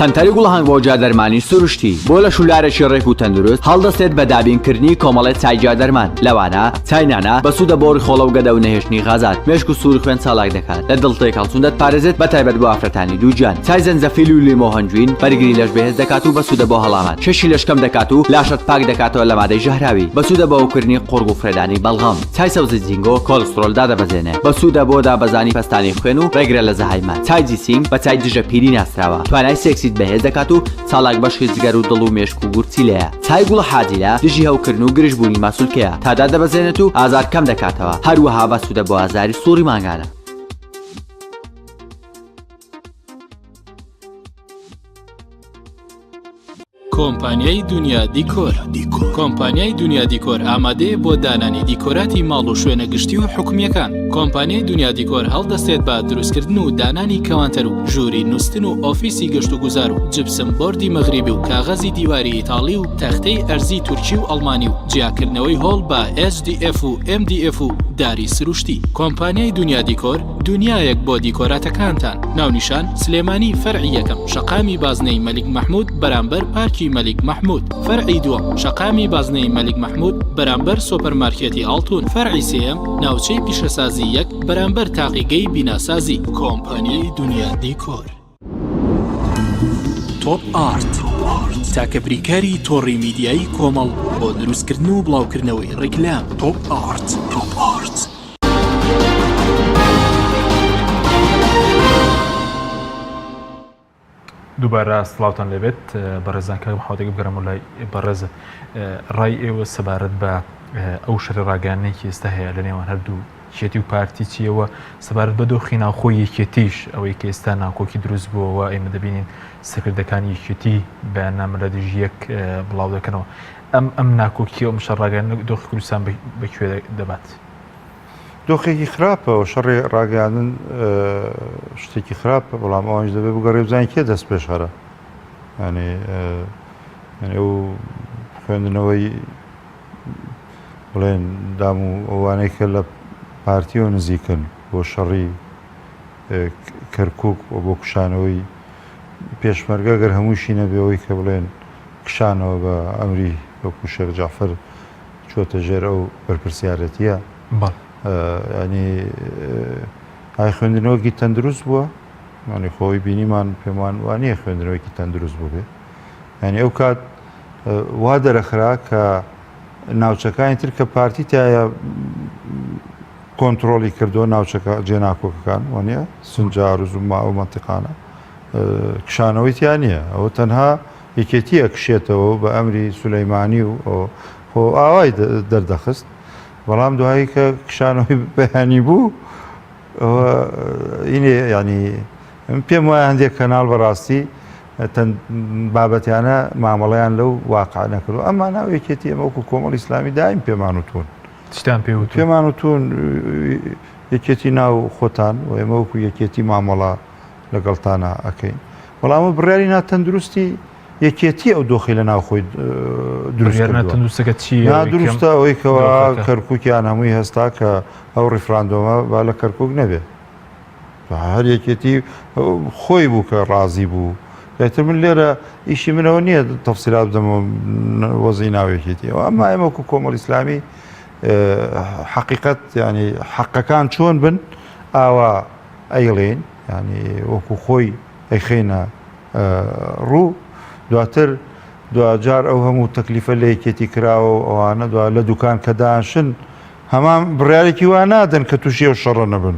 سەنتەری گوڵهەنگ بۆ جادەرمانی سروشتی بۆ لەش و لارێکی ڕێک و تەندروست هەڵدەستێت بە دابینکردنی کۆمەڵێ چای جادەرمان لەوانە چای نانا بەسوودە بۆ ڕیخۆڵە و گەدە و نەهێشتنی غازات مێشک و سووری خوێن چالاک دەکات لە دڵ تێکهەڵچوون دەتپارێزێت بە تایبەت بۆ ئافرەتانی دووگیان چای زەنجەفیل و لیمۆ هەنجوین بەرگری لەش بەهێز دەکات و بەسوودە بۆ هەڵامەت کێشی لەش کەم دەکات و لاشەت پاک دەکاتەوە لە مادەی ژەهراوی بەسوودە بۆ هەوکردنی قوڕگ و فرێدانی بەڵغەم چای سەوزی جینگۆ کۆلسترۆل دادەبەزێنێ بەسوودە بۆ دابەزانی پەستانی خوێن و ڕێگرە لە زەهایمەر چای جیسینگ بە چای دژە پیری ناسراوە توانای سێکسیت بەهێز دەکات و چالاک بەشی جگەر و دڵ و مێشک و گورچیلەیە چای گوڵە حاجیلە دژی هەوکردن و گرژبوونی ماسولکەیە تا دادەبەزێنێت و ئازار کەم دەکاتەوە هەروەها بەسوودە بۆ ئازاری سوڕی مانگانە. کۆمپانیای دونیا دیکۆر کۆمپانیای دونیا دیکۆر ئامادەیە بۆ دانانی دیکۆراتی ماڵ و شوێنە گشتی و حکومییەکان. کۆمپانیای دونیا دیکۆر هەڵدەستێت بە دروستکردن و دانانی کەوانتەر و ژووری نوستن و ئۆفیسی گەشتوگوزار و جپسم بۆردی مەغریبی و کاغەزی دیواری ئیتاڵی و تەختەی ئەرزی تورکی و ئەڵمانی و جیاکردنەوەی هۆڵ بە HDF و MDF و داری سروشتی. کۆمپانیای دونیا دیکۆر دونیایەک بۆ دیکۆراتەکانتان. ناونیشان، سلێمانی فەرعی یەکەم، شەقامی بازنەی مەلیک مەحمود بەرامبەر پارکی مەلیک مەحمود. فەرعی دووەم، شەقامی بازنەی مەلیک مەحمود بەرامبەر سۆپەرمارکێتی ئاڵتون. فەرعی سێیەم، ناوچەی پیشەسازی یەک بەرامبەر تاقیگەی بیناسازی. کۆمپانیای دونیا دیکۆر. تۆپ ئارت، تاکە بریکاری تۆڕی میدیایی کۆمەڵ بۆ دروستکردن و بڵاوکردنەوەی ڕیکلام. تۆپ ئارت. تۆپ ئارت. دووبارە سڵاوتان لێبێت بەڕێزان کاک محەممەدێک بگەڕێمەوە لای بەڕێزت ڕای ئێوە سەبارەت بە ئەو شەڕی ڕاگەیاندنێکی ئێستا هەیە لە نێوان هەردوو یەکێتی و پارتی چیەوە سەبارەت بە دۆخی ناوخۆی یەکێتیش ئەوەی کە ئێستا ناکۆکی دروست بووەوە ئێمە دەبینین سەرکردەکانی یەکێتی بەیاننامە لە دژی یەک بڵاو دەکەنەوە ئەم ئەم ناکۆکی ئەم شەڕ ڕاگەیاندنە دۆخی کوردستان بەکوێ دەبات؟ دۆخێکی خراپە و شەڕی ڕاگەیاندن شتێکی خراپە بەڵام ئەوانش دەبێت بگەڕێ بزانین کێ دەست پێشخەرە ینی ئەو خوێندنەوەی بڵێن دام و ئەوانەی کە لە پارتیەوە نزیکن بۆ شەڕی کەرکک و بۆ کشانەوەی پێشمەرگە گەر هەمووشی نەبێەوەی کە بڵێن کشانەوە بە ئەمری وەکو شێخ جەعفەر چۆتە ژێر ئەو بەرپرسیارەتیە ینی ئای خوێندنەوەکی تەندروست بووە ینی خۆی بینیمان پێمان وانە خوێندنەوەکی تەندروست بوو بێ ینی ئەو کات وا دەرەخرا کە ناوچەکانی تر کە پارتی تایە. کۆنترۆڵی کردووە ناوچەکە جێناکۆکەکان وانە سنجار و زوما ئەو مەنتیقانە کشانەوەی تیا نییە ئەوە تەنها یەکێتی ئەکشێتەوە بە ئەمری سولەیمانی و خۆ ئاوای دەردەخست بەڵام دوایی کە کشانەوەی بەیانی بوو ئەوە ئینێ ینی پێم وایە هەندێک کەناڵ بەڕاستی بابەتیانە مامەڵەیان لەو واقع نەکرد ئەمما ناو یەکێتی ئەمە وەکو کۆمەڵ ئیسلامی دایم پێمان وتون چتان پێ وتون؟ پێمان وتون یەکێتی ناو خۆتان و ئێمە وەکو یەکێتی مامەڵە لەگەڵتانە ئەەکەین بەڵام بڕیاری ناتەندروستی یەکێتی ئەو دۆخی لە ناوخۆی دروست تەندروستەکە چی دروستە ئەوەی کەوا کەرکووکیان هەمووی هەستا کە ئەو ڕیفراندۆمە با لە کەرکک نەبێ هەر یەکێتی خۆی بوو کە ڕازی بوو دواتر من لێرە ئیشی منەوە نییە تەفسیرات بدەمەوە وەزی ناو یەکێتیەوە ئەمما ئێمە وەکو کۆمەڵ ئیسلامی حەقیقەت ینی حەقەکان چۆن بن ئاوا ئەیڵێن ینی وەکو خۆی ئەیخەینە ڕوو دواتر دواجار ئەو هەموو تەکلیفە لە یەکێتی کراوە و ئەوانە دوا لە دوکان کە دانشن هەمان بڕیارێکی وا نادەن کە تووشی ئەو شەڕە نەبن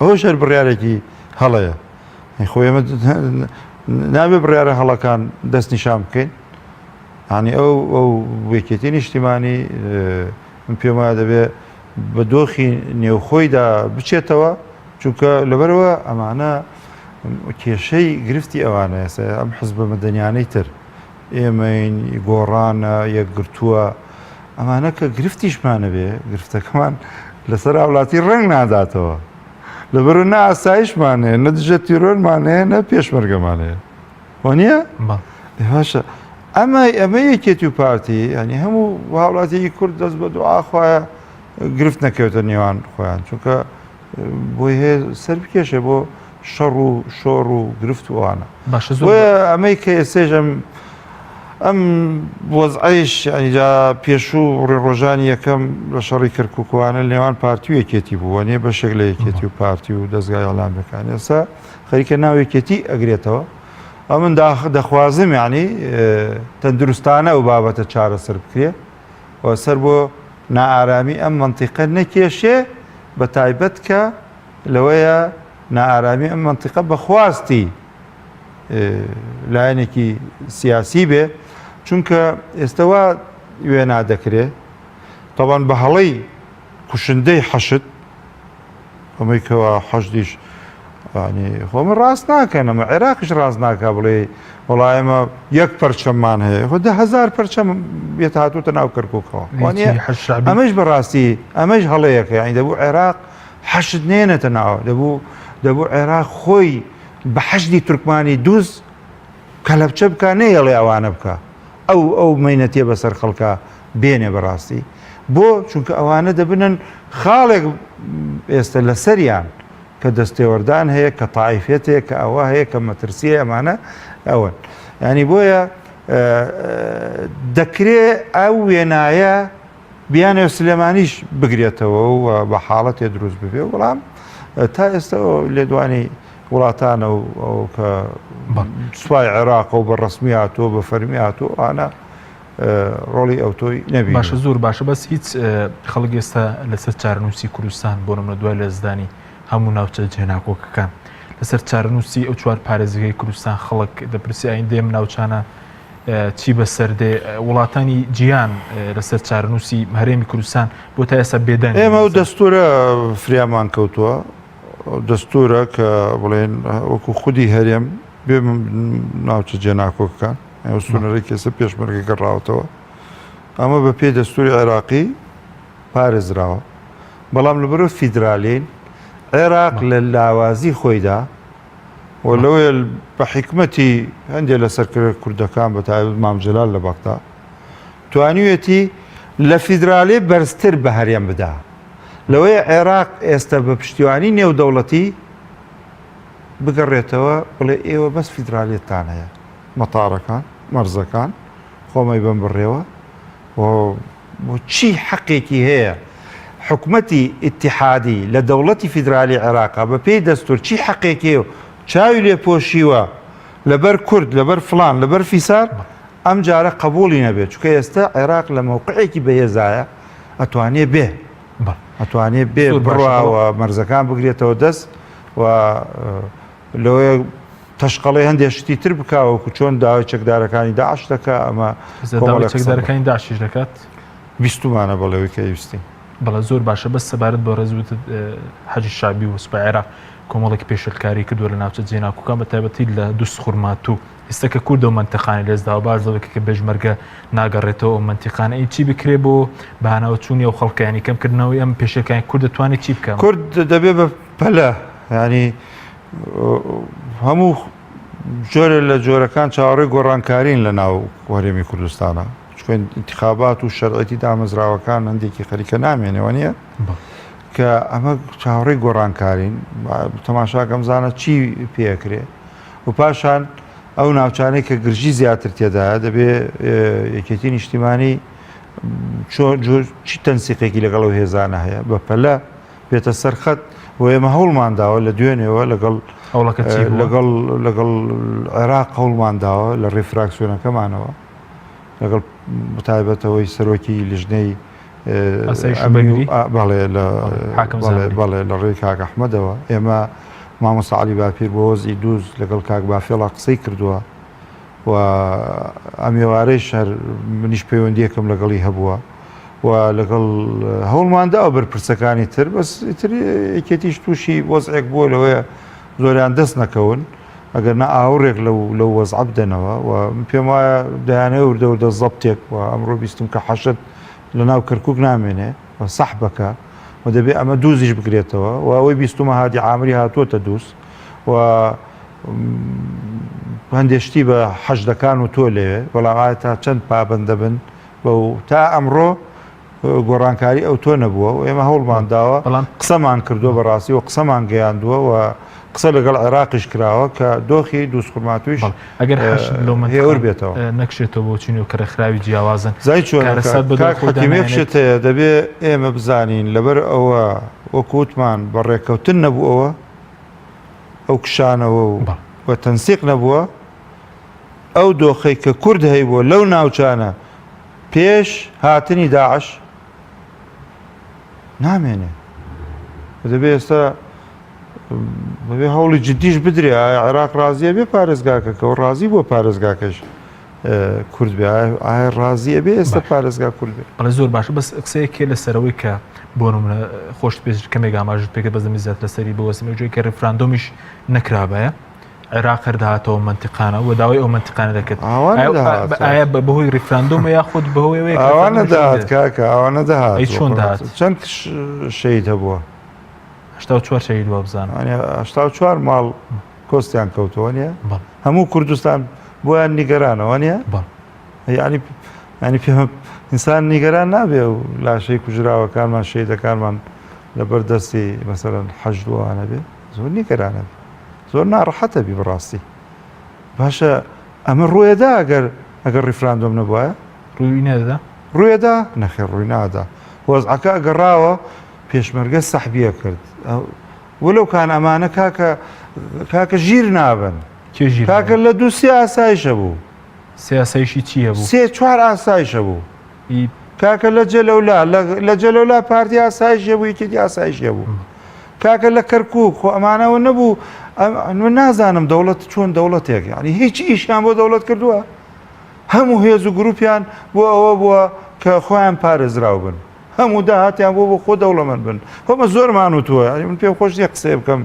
ئەوەش هەر بڕیارێکی هەڵەیە خۆ ئێمە نابێ بڕیارە هەڵەکان دەستنیشان بکەین ینی ئەو ئەو یەکێتی نیشتیمانی من پێم وایە دەبێ بە دۆخی نێوخۆیدا بچێتەوە چونکە لەبەرەوە ئەمانە کێشەی گرفتی ئەوانە ئێستا ئەم حزبە مەدەنیانەی تر ئێمەین گۆڕانە یەکگرتووە ئەمانە کە گرفتیشمانە بێ گرفتەکەمان لەسەر هاوڵاتی ڕەنگ ناداتەوە لەبەرو نە ئاسایشمان هەیە نە دژە تیرۆرمان هەیە نە پێشمەرگەمان هەیە وانە باشە ئەمە ئەمە یەکێتی و پارتی ینی هەموو هاوڵاتیی کورد دەست بە دوعاخوایە گرفت نەکەوێتە نێوان خۆیان چونکە بۆی هەیە سەر بکێشێ بۆ شەڕ و شۆڕ و گرفت و ئەوانە باشە زۆر بۆیە ئەمەی کە ئێستێش ئەم ئەم وەزعەیش یعنی جا پێشوو ڕێ ڕۆژانی یەکەم لە شەڕی کەرکووکوانە لە نێوان پارتی و یەکێتی بوو وەنیە بەشێک لە یەکێتی و پارتی و دەزگای ئیعلامیەکان ئێستا خەریکە ناو یەکێتی ئەگرێتەوە ئەمن داخ دەخوازم یعنی تەندروستانە ئەو بابەتە چارەسەر بکرێ و سەر بۆ نائارامی ئەم مەنتیقە نەکێشێ بە تایبەت کە لەوەیە نائارامی ئەم مەنتیقە بە خواستی لایەنێکی سیاسی بێ چونکە ئێستا وا وێنا دەکرێ تەوان بە هەڵەی کوشندەی حەشد ئەمەی کەوا حەشدیش ینی خۆ من ڕاست ناکەن ئەمە عێراقیش ڕاست ناکە بڵێ وڵا ئێمە یەک پەرچەممان هەیە خۆ 10هزار پەرچەم بێت هاتوتە ناو کەرکووکەوە ئەمەش بەڕاستی ئەمەش هەڵەیەکە یانی دەبوو عێراق حەشد نێنێتە ناوە دەبوو دەبوو عێراق خۆی بە حەشدی تورکمانی دووز کەلەپچە بکە نەیەڵێ ئەوانە بکە ئەو ئەو مینەتیە بەسەر خەڵکە بێنێ بەڕاستی بۆ چونکە ئەوانە دەبنن خاڵێک ئێستا لەسەریان کە دەستێوەردان هەیە کە تایفێت هەیە کە ئەوە هەیە کە مەترسیە ئەمانە ئەوەن ینی بۆیە دەکرێ ئەو وێنایە بیانێ سلێمانیش بگرێتەوە و بە حاڵەتێ دروست ببێ بەڵام تا ئێستا لێدوانی وڵاتانە و ئەو کە سوپای عێراق و بە ڕسمی هاتووە بە فەرمی هاتوو ئەوانە ڕۆڵی ئەوتۆی نەبی باشە زۆر باشە بەس هیچ خەڵک ئێستا لەسەر چارەنووسی کوردستان بۆ نمونە دوای لەدەستدانی هەموو ناوچە جێناکۆکەکان لەسەر چارەنووسی ئەو چوار پارێزگای کوردستان خەڵک دەپرسی ئایندەی ئەم ناوچانە چی بەسەر دێ وڵاتانی جیهان لەسەر چارەنووسی هەرێمی کوردستان بۆ تا ئێستا بێدەنگ ئێمە ئەو دەستورە فریامان کەوتووە دەستورە کە بڵێن وەکو خودی هەرێم بێ ناوچە جێناکۆکەکان ئەو سونەرەی کێسە پێشمەرگە گەڕاوەتەوە ئەمە بە پێی دەستوری عێراقی پارێزراوە بەڵام لەبەرەوە فیدرالین عێراق لە لاوازی خۆیدا و لەوەیە بە حیکمەتی هەندێک لە سەرکردە کوردەکان بە تایبەت مام جەلال لە بەغدا توانیویەتی لە فیدرالی بەرزتر بە هەرێم بدا لەوەیە عێراق ئێستا بە پشتیوانی نێودەوڵەتی بگەڕێتەوە بڵێ ئێوە بەس فیدرالیتان هەیە مەتارەکان مەرزەکان خۆمەی بم بڕێوە و چی حەقێکی هەیە حکومەتی ئیتیحادی لە دەوڵەتی فیدرالی عێراقا بە پێی دەستور چی حەقێکی هەیە و چاوی لێ پۆشیوە لەبەر کورد لەبەر فڵان لەبەر فیسار ئەم جارە قبوڵی نەبێت چونکە ئێستا عێراق لە مەوقعێکی بەهێزایە ئەتوانێ بێ. ئەتوانێ بێ بڕواوە مەرزەکان بگرێتەوە دەست و لەوەیە تەشقەڵی هەندێک شتی تر بکا وەکو چۆن داوای چەکدارەکانی داعش دەکا ئەمە داوای چەکدارەکانی داعشیش دەکات بیستومانە بەڵێ کە ویستی بەڵێ زۆر باشە بەس سەبارەت بە ڕێز وتت حەجی شابی و سوپای عێراق کۆمەڵێک پێشلکاری کردووە لە ناوچە جێناکوکان بە تایبەتی لە دووسخورماتوو ئێستا کە کوردە و مەنتیقانەی لەدەستداوە باش دەڵێ کە پێشمەرگە ناگەڕێتەوە ئەو مەنتیقانە ئەی چی بکرێ بۆ بەهانەوە چوونی ئەو خەڵکە ینی کەمکردنەوەی ئەم پێشێلکانی کورد دەتوانێت چی بکەم کورد دەبێ بە پەلە ینی هەموو جۆرە لە جۆرەکان چاوەڕێی گۆڕانکارین لە ناو هەرێمی کوردستانە چونکە ئینتخابات و شەرعەتی دامەزراوەکان هەندێکی خەریکە نامێنەوە نییە کە ئەمە چاوەڕێی گۆڕانکارین تەماشاکەم زانە چی پێکرێ و پاشان ئەو ناوچانەی کە گرژی زیاتر تێدایە دەبێ یەکێتی نیشتیمانی چی تەنسیقێکی لەگەڵ ئەو هێزانە هەیە بە پەلە بێتە سەر خەت و ئێمە هەوڵمان داوە لە دوێنێوە لەگەڵ لەگەڵ لەگەڵ عێراق هەوڵمان داوە لە ڕێ فراکسیۆنەکەمانەوە لەگەڵ بەتایبەتەوەی سەرۆکی لیژنەی بەڵێ بەڵێ لە ڕێی کاک ئەحمەدەوە ئێمە مامۆستا عەلی باپیر بۆ وەزعی دووز لەگەڵ کاک بافێڵا قسەی کردووە و ئەمێوارەیش هەر منیش پەیوەندیەکەم لەگەڵی هەبووە و لەگەڵ هەوڵمانداوە بەرپرسەکانی تر بەس تر یەکێتیش تووشی وەزعێک بووە لەوەیە زۆریان دەست نەکەون ئەگەر نا ئاوڕێک لەو لەو وەزعە بدەنەوە و من پێم وایە دەیانەوێ وردە وردە زەبتێک و ئەمڕۆ بیستم کە حەشد لە ناو کەرکوک نامێنێ و سەحبەکە و دەبێ ئەمە دووزیش بگرێتەوە و ئەوەی بیستومە هادی عامری هاتووەتە دووز و هەندێ شتی بە حەشدەکان و تۆ لەوێ بەڵام ئایا تا چەند پابەند دەبن بەو تا ئەمڕۆ گۆڕانکاری ئەو تۆ نەبووە و ئێمە هەوڵمان داوە بەڵام قسەمان کردووە بەڕاستی و قسەمان گەیاندووە و قسە لەگەڵ عێراقیش کراوە کە دۆخی دووزخورماتوویش بەڵێ ئەگەر حەشد لەو مەنتیقە هێور بێتەوە. نەکشێتەوە بۆ چین و کە ڕێکخراوی جیاوازن زای چۆنە کارەسات بە دوای کاک خۆیدا حەکیم یەک نایەنێت؟ شت هەیە دەبێ ئێمە بزانین لەبەر ئەوە وەکو وتمان بە ڕێککەوتن نەبوو ئەوە ئەو کشانەوە و بەڵێ. بە تەنسیق نەبووە ئەو دۆخەی کە کورد هەیبووە لەو ناوچانە پێش هاتنی داعش نامێنێ دەبێ ئێستا دەبێ هەوڵی جدیش بدرێ ئایا عێراق ڕازیە بێ پارێزگاکەکە و ڕازی بووە پارێزگاکەش کورد بێ ئایا ڕازیە بێ ئێستا پارێزگا کورد بێ بەڵێ زۆر باشە بەس قسەیەک کێ لەسەرەوەی کە بۆ نمونە خۆشت پێش کەمێک ئاماژت پێکرد بەس دەمی زیاتر لەسەری بوەستم ئەو جۆی کە ڕیفراندۆمیش نەکرابایە عێراق هەر دەهاتەوە مەنتیقانە و داوای ئەو مەنتیقانە دەکرد ئاوا نەدەهات. ئایا بەهۆی ڕیفراندۆمە یاخود بەهۆی ئەوەیە کە ئاوا ڕیفراندۆمیش نەدەهات نەدرێت؟ کاکە ئاوا نەدەهات ئەی چۆن دەهات؟ چەند شەهید هەبووە؟ 84 شەهید وابزانم. یانی 84 ماڵ کۆستیان کەوتەوە نیە؟ بەڵێ. هەموو کوردستان بۆیان نیگەرانە وانیە؟ بەڵێ. یانی یانی پێم ئینسان نیگەران نابێ و لاشەی کوژراوەکانمان شەهیدەکانمان لەبەر دەستی مەسەلەن حەشد و ئەوانە بێ زۆر نیگەرانە بێ. زۆر ناڕەحەتە بی بەڕاستی باشە ئەمە ڕوویەدا ئەگەر ئەگەر ڕیفراندۆم نەبوایە ڕووی نەدا ڕوویەدا نەخێر ڕووی نادا وەزعەکە ئەگەڕاوە پێشمەرگە سەحبیە کرد ولەو کان ئەمانە کاکە کاکە ژیر نابن کاکە لە دوو سێ ئاسایشە بوو سیاسایشی چی هەبوو سێ چوار ئاسایشە بوو کاکە لە جەلەولا لە جەلەولا پارتی ئاسایش هەبوو یەکێتی ئاسایش هەبوو کاکە لە کەرکک خۆ ئەمانەوە نەبوو من نازانم دەوڵەت چۆن دەوڵەتێک یعنی هیچ ئیشیان بۆ دەوڵەت کردووە هەموو هێز و گروپیان بۆ ئەوە بووە کە خۆیان پارێزراو بن هەموو داهاتیان بۆ بۆ خۆ دەوڵەمەند بن خۆمە زۆرمان وتووە یعنی من پێم خۆش نییە قسەیە بکەم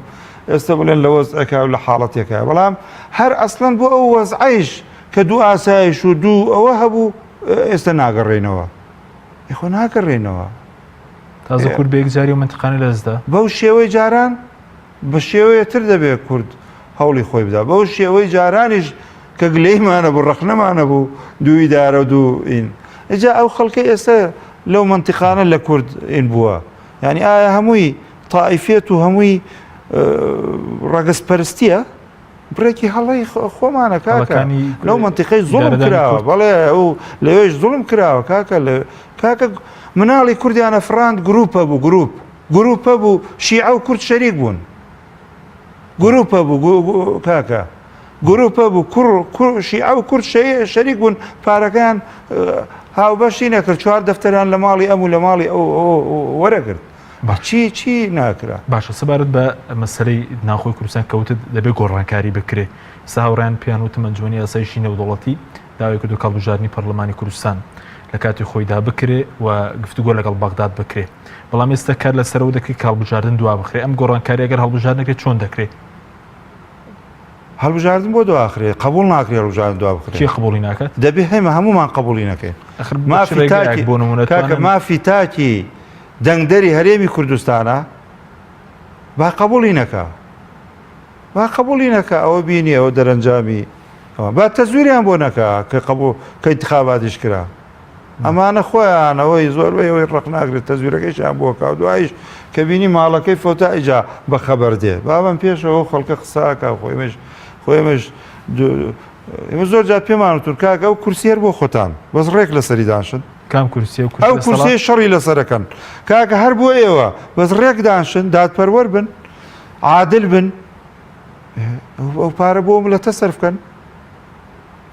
ئێستا بڵێن لە وەزعێکا و لە حاڵەتێکە بەڵام هەر ئەسڵەن بۆ ئەو وەزعەیش کە دوو ئاسایش و دوو ئەوە هەبوو ئێستا ناگەڕێینەوە خۆ ناگەڕێینەوە تازە کورد بە یەکجاری و منتیقانە لەدەستدا بەو شێوەی جاران بە شێوەیە تر دەبێت کورد هەوڵی خۆی بدا بەو شێوەی جارانیش کە گلەیمانە بوو ڕەخنەمانە بوو دووی دارە و دوو ئین ئجا ئەو خەڵکە ئێستا لەو منتیقانە لە کورد ئین بووە یعنی ئایا هەمووی تائیفێت و هەمووی ڕەگەزپەرستیە بڕێکی هەڵەی خۆمانە کاکە لەو مەنتیقەی زوڵم کراوە بەڵێ ئەو لەوێش زوڵم کراوە کاکە لە کاکە مناڵی کوردیانە فراند گروپە بوو گروپ گروپە بوو شیعە و کورد شەریک بوون گروپە بوو کاکە گروپە بوو کوڕ شیعە و کورد شەریک بوون پارەکەیان. هاوبەشی نەکرد چوار دەفتەریان لە ماڵی ئەم و لە ماڵی ئەو وەرەگرت چی چی ناکرا. باشە سەبارەت بە مەسەلەی ناوخۆی کوردستان کە وتت دەبێت گۆڕانکاری بکرێ ئێستا هاوڕێیان پێیان وتم ئەنجومەنی ئاسایشی نێودەوڵەتی داوای کردو کە هەڵبژاردنی پەرلەمانی کوردستان لە کاتی خۆیدا بکرێ و گفتوگۆ لەگەڵ بەغداد بکرێ بەڵام ئێستا کار لەسەرەوە دەکرێت کە هەڵبژاردن دوا بخرێ ئەم گۆڕانکاری ئەگەر هەڵبژاردن نەکرێت چۆن دەکرێت؟ هەڵبژاردن بۆ دواخرێ قبول ناکرێ هەڵبژاردن دوا بخرێ کێ قبولی ناکات دەبێ هەمە هەمومان قبولی نەکەین مافی تاکی بۆ نمونە کاکە مافی تاکی دەنگدەری هەرێمی کوردستانە با قبولی نەکا با قبولی نەکا ئەوە بینی ئەوە دەرەنجامی با تەزویریان بۆ نەکا کە قبول کە انتخاباتیش کرا ئەمانە خۆیان ئەوەی زۆربەی ئەوەی ڕق ناگرێت تەزویرەکەیشیان بۆ کا و دوایش کە بینی ماڵەکەی فەوتا ئیجا بە خەبەر دێ بابم پێشەوە خەڵکە قساکە خۆ ئێمەش خۆ ئێمەش ئێمە زۆر جار پێمان وتون کاکە ئەو کورسی هەر بۆ خۆتان بەس ڕێک لەسەری دانشن کام کورسی ئەو کورسی شەڕی لەسەرەکەن کاکە هەر بۆ ئێوە بەس ڕێک دانشن دادپەروەر بن عادل بن ئەو پارە بۆ ملەتە سەرف بکەن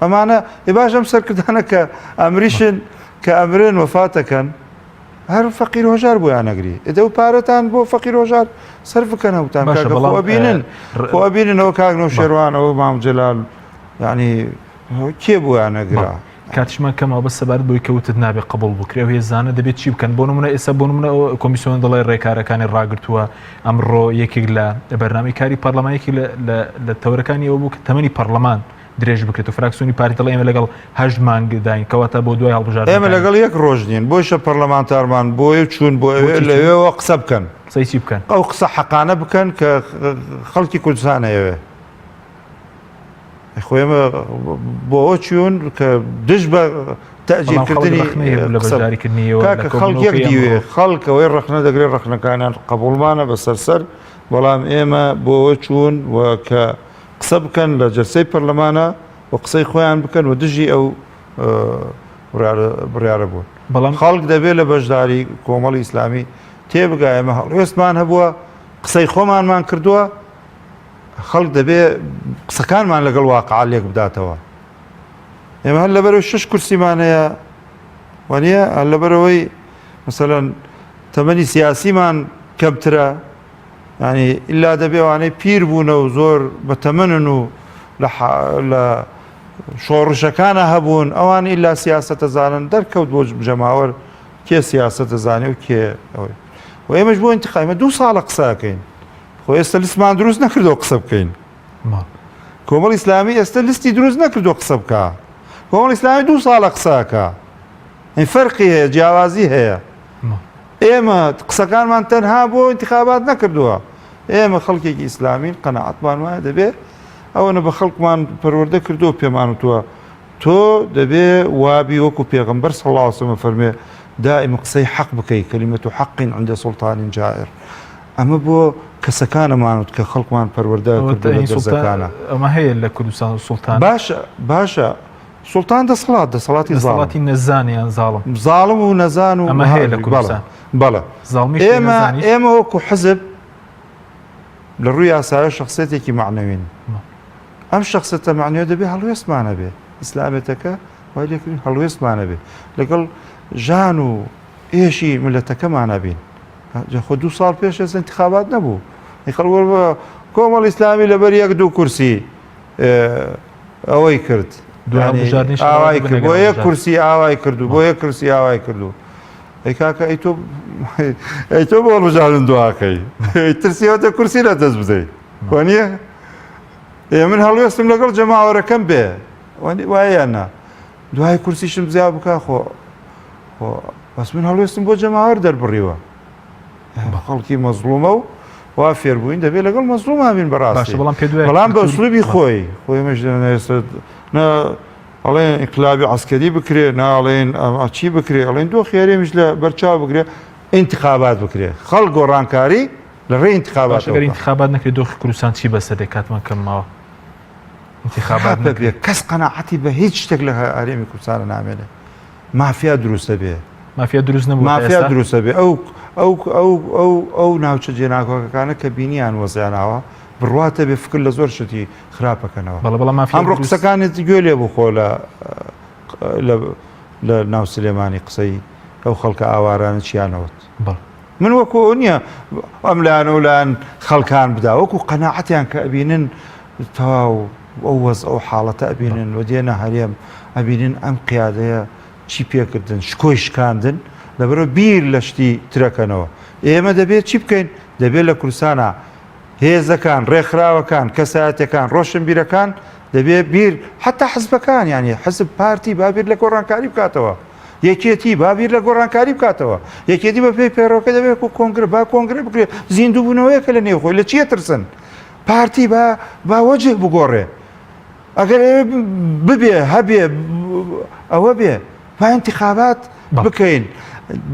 ئەمانە ئێ باش ئەم سەرکردانە کە ئەمریشن کە ئەمرن وەفاتەکەن هەر فەقیر هۆژار بۆیان نەگری ئێدە و پارەتان بۆ فەقیر هۆژار سەر بکەن هەوتان باشە بەڵام بینن خۆ ئەبیننەوە کاک نەوشێروانەوە مام جەلال یعنی کێ بۆیان نەگرا کاتیشمان کەمەوە بەس سەبارەت بۆی کە وتت نابێ قبوڵ بکرێ ئەو هێزانە دەبێت چی بکەن بۆ نمونە ئێستا بۆ نمونە کۆمیسیۆن دەڵێ ڕێکارەکانی ڕاگرتووە ئەمڕۆ یەکێک لە بەرنامەی کاری پەرلەمان یەکێک لە تەوەرەکانی ئەوە بوو کە تەمەنی پەرلەمان درێژ بکرێت و فراکسیۆنی پارتی دەڵێ ئێمە لەگەڵ هەشت مانگداین کەواتە بۆ دوای هەڵبژاردنەکانی ئێمە لەگەڵ یەک ڕۆژ نین بۆیشە پەرلەمانتارمان بۆیە چوون بۆ ئەوێ لەوێوە قسە بکەن قسەی چی بکەن؟ ئەو قسە حەقانە بکەن کە خەڵکی کوردستان ئەیەوێ. خۆ ئێمە بۆ ئەوە چوون کە دژ بە تەجیرکردنی کاکە خەڵک یەک دیوێ خەڵک ئەوەی ڕەخنە دەگرێت ڕەخنەکانیان قبوڵمانە بەسەر سەر بەڵام ئێمە بۆ ئەوە چوون و کە قسە بکەن لە جەلسەی پەرلەمانە و قسەی خۆیان بکەن و دژی ئەو بڕیارە بوون بەڵام خەڵک دەبێت لە بەشداری کۆمەڵی ئیسلامی تێبگا ئێمە هەڵوێستمان هەبووە قسەی خۆمانمان کردووە خەڵک دەبێ قسەکانمان لەگەڵ واقع لێک بداتەوە ئێمە هەر لەبەرەوەی شش کورسیمان هەیە وانە هەر لەبەرەوەی مثلەن تەمەنی سیاسیمان کەمترە ینی ئللا دەبێ وانەی پیر بوونە و زۆر بە تەمەنن و لە شۆڕشەکانە هەبوون ئەوان ئللا سیاستە زانن دەرکەوت بۆ جەماوەر کێ سیاستە زانێ و کێ ئەوەی و ئێمەش بۆ انتقایمە دوو ساڵە قساکەین خۆ ئێستا لستمان دروست نەکردەوە قسە بکەین کۆمەڵ ئیسلامی ئێستا لستی دروست نەکردو قسە بکە کۆمەڵ ئیسلامی دوو ساڵە قساکە این فەرقی هەیە جیاوازی هەیە ئێمە قسەکانمان تەنها بۆ انتخابات نەکردووە ئێمە خەڵکێکی ئیسلامین قەنەعەتمان وایە دەبێ ئەوەنە بە خەڵکمان پەروەردە کردو پێمان وتووە تۆ دەبێ وابی وەکو پێغەمبەر صلی اللە علیە وسلم فەرمێ دائیم قسەی حەق بکەی کلمە حق عند سلطان جائر ئەمە بۆ کەسەکانمان وت کە خەڵکمان پەروەردە کردو لە دەرزەکانە ئەمە هەیە لە کوردستان سوڵتان باشە باشە سوڵتان دەسەڵات دەسەڵاتی دەسەڵاتی نەزان یان زاڵم زاڵم و نەزان و ئەمە هەیە لە کوردستان بەڵێ زاڵمی ئێمە ئێمە وەکو حزب لە ڕووی یاسایە شخصێتێکی معنەوین ئەم شەخسەتە مەعنویە دەبێ هەڵوێستمان هەبێ، ئیسلامێتەکە وای لێکردین هەڵوێستمان هەبێ، لەگەڵ ژان و ئێشی میللەتەکەمان هەبین. جا خۆ دوو ساڵ پێش ئێستا انتخابات نەبوو. خەڵک کۆمەڵ ئیسلامی لەبەر یەک دوو کورسی ئەوەی کرد. ئاوای کرد بۆ یەک کورسی ئاوای کرد و بۆ یەک کورسی ئاوای کرد و ئەی کاکە ئەی تۆ ئەی تۆ بۆ هەڵبژاردن دواکەی ترسیەوەتە کورسی لە دەست بدەیت وانە ئێ من هەڵوێستم لەگەڵ جەماوەرەکەم بێ وایە یان نا دوای کورسیشم زیا بکە خۆ خۆ بەس من هەڵوێستم بۆ جەماوەر دەربڕیوە خەڵکی مەزڵومە و وا فێربووین دەبێت لەگەڵ مەزڵوما بین بەڕاستی بەڵام پێ بەڵام بە ئوسلوبی خۆی خۆی مەش نە ئەڵێن ئینقلابی عسکەری بکرێ ناڵێن چی بکرێ ئەڵێن دۆخی هەرێمیش لە بەرچاو بگرێ ئینتخابات بکرێ خەڵک گۆڕانکاری لە ڕێی ئینتخاباتەوە گەر ئینتخابات نەکرێت دۆخی کوردستان چی بەسەر دێ کاتمان کەم ماوە ئینتخابات نەکرێت کەس قەناعەتی بە هیچ شتێک لە هەرێمی کوردستان نامێنێ مافیا دروستە بێ مافیا دروست نەبوو مافیا دروستە بێ ئەو ئەو ئەو ئەو ئەو ناوچە جێناکۆکەکانە کە بینیان وەزیاناوە بڕواتە بێ فکر لە زۆر شتی خراپەکەنەوە بەڵێ بەڵام مافیا ئەمڕۆ قسەکانت گوێ لێ بخۆ لە لە. لە ناو سلێمانی قسەی ئەو خەڵکە ئاوارانە چیانەوت من وەکو ئەو نییە ئەم لایەن و لایەن خەڵکان بدا وەکو قەناعەتیان کە ئەبینن تەواو ئەو وەز ئەو حاڵەتە ئەبینن و دێنە هەرێم ئەبینن ئەم قیادەیە چی پێکردن شکۆی شکاندن لەبەرەوە بیر لە شتی ترەکەنەوە ئێمە دەبێت چی بکەین دەبێت لە کوردستانە هێزەکان ڕێکخراوەکان کەسایەتەکان ڕۆشنبیرەکان دەبێ بیر حتا حزبەکان ینی حزب پارتی با بیر لە گۆڕانکاری بکاتەوە یەکێتی با بیر لە گۆڕانکاری بکاتەوە یەکێتی بە پێی پەیڕەوەکە دەبێت و کۆنگرە با کۆنگرە بکرێت زیندووبوونەوەیەکە لە نێوخۆی لە چیە ترسن پارتی با با وەجه بگۆڕێ ئەگەر ببێ هەبێ ئەوە بێ با انتخابات بکەین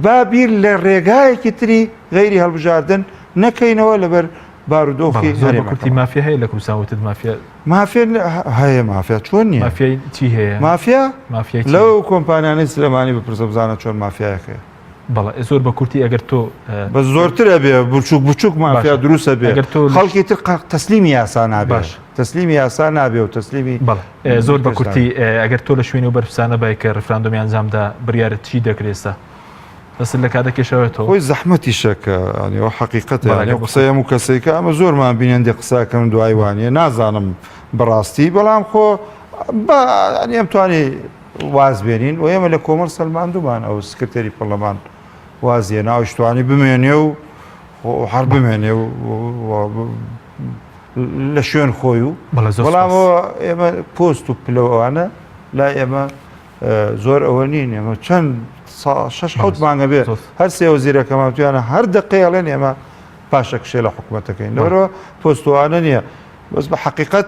با بیر لە ڕێگایەکی تری غەیری هەڵبژاردن نەکەینەوە لەبەر بارودۆخی زۆر بە کورتی مافیا هەیە لە کوردستان وتت مافیا مافیا هەیە مافیا چۆن نییە مافیای چی هەیە مافیا مافیای لەو کۆمپانیانەی سلێمانی بپرسە بزانە چۆن مافیایەکەیە بەڵێ زۆر بە کورتی ئەگەر تۆ بە زۆرتر ئەبێ بچوک بچوک مافیا دروستە بێ تۆ خەڵکی تر تەسلیمی یاسا نابێ باش تەسلیمی یاسا نابێ و تەسلیمی زۆر بە کورتی ئەگەر تۆ لە شوێنی و بەرپرسانە بای کە ڕیفراندۆمی ئەنجامدا بڕیارت چی دەکرێستا دەست لە کار دەکێشەوەتەوە؟ خۆی زەحمەتیشە کە یانی ئەوە حەقیقەتە یانی ئەو قسەی هەموو کەسێک کە ئەمە زۆرمان بینی هەندێک قسە ئەکەن دوای وانیە نازانم بەڕاستی بەڵام خۆ بە یانی ئەم توانی واز بێنین و ئێمە لە کۆمەڵ سەلماندومان ئەو سکرتێری پەرلەمان وازیە ناویش توانی بمێنێ و هەر بمێنێ و لە شوێن خۆی و بەڵام ئێمە پۆست و پلەوانە لای ئێمە زۆر ئەوە نین ئێمە چەند شش حوت مانگە بێ هەر سێ وەزیرەکەمان تویانە هەر دقەی ئەڵێن ئێمە پاشەکشێ لە حکوومەتەکەین لەبەرەوە پۆستوانە نییە بەس بە حقیقت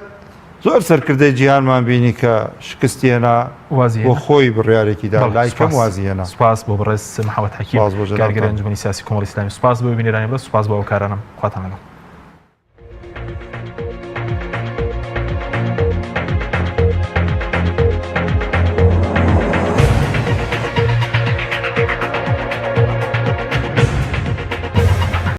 زۆر سەرکردەی جیهانمان بینی کە شکستی هێنا بۆ خۆی بڕیارێکی دا لای کەم وازی هێنا. سپاس بۆ بەڕێز محەمەد حەکیم کارگێری ئەنجومەنی سیاسی کۆمەڵی ئیسلامی سپاس بۆ بینەرانی بەڕێز سپاس بۆ هاوکارانم خواتان لەگەڵ.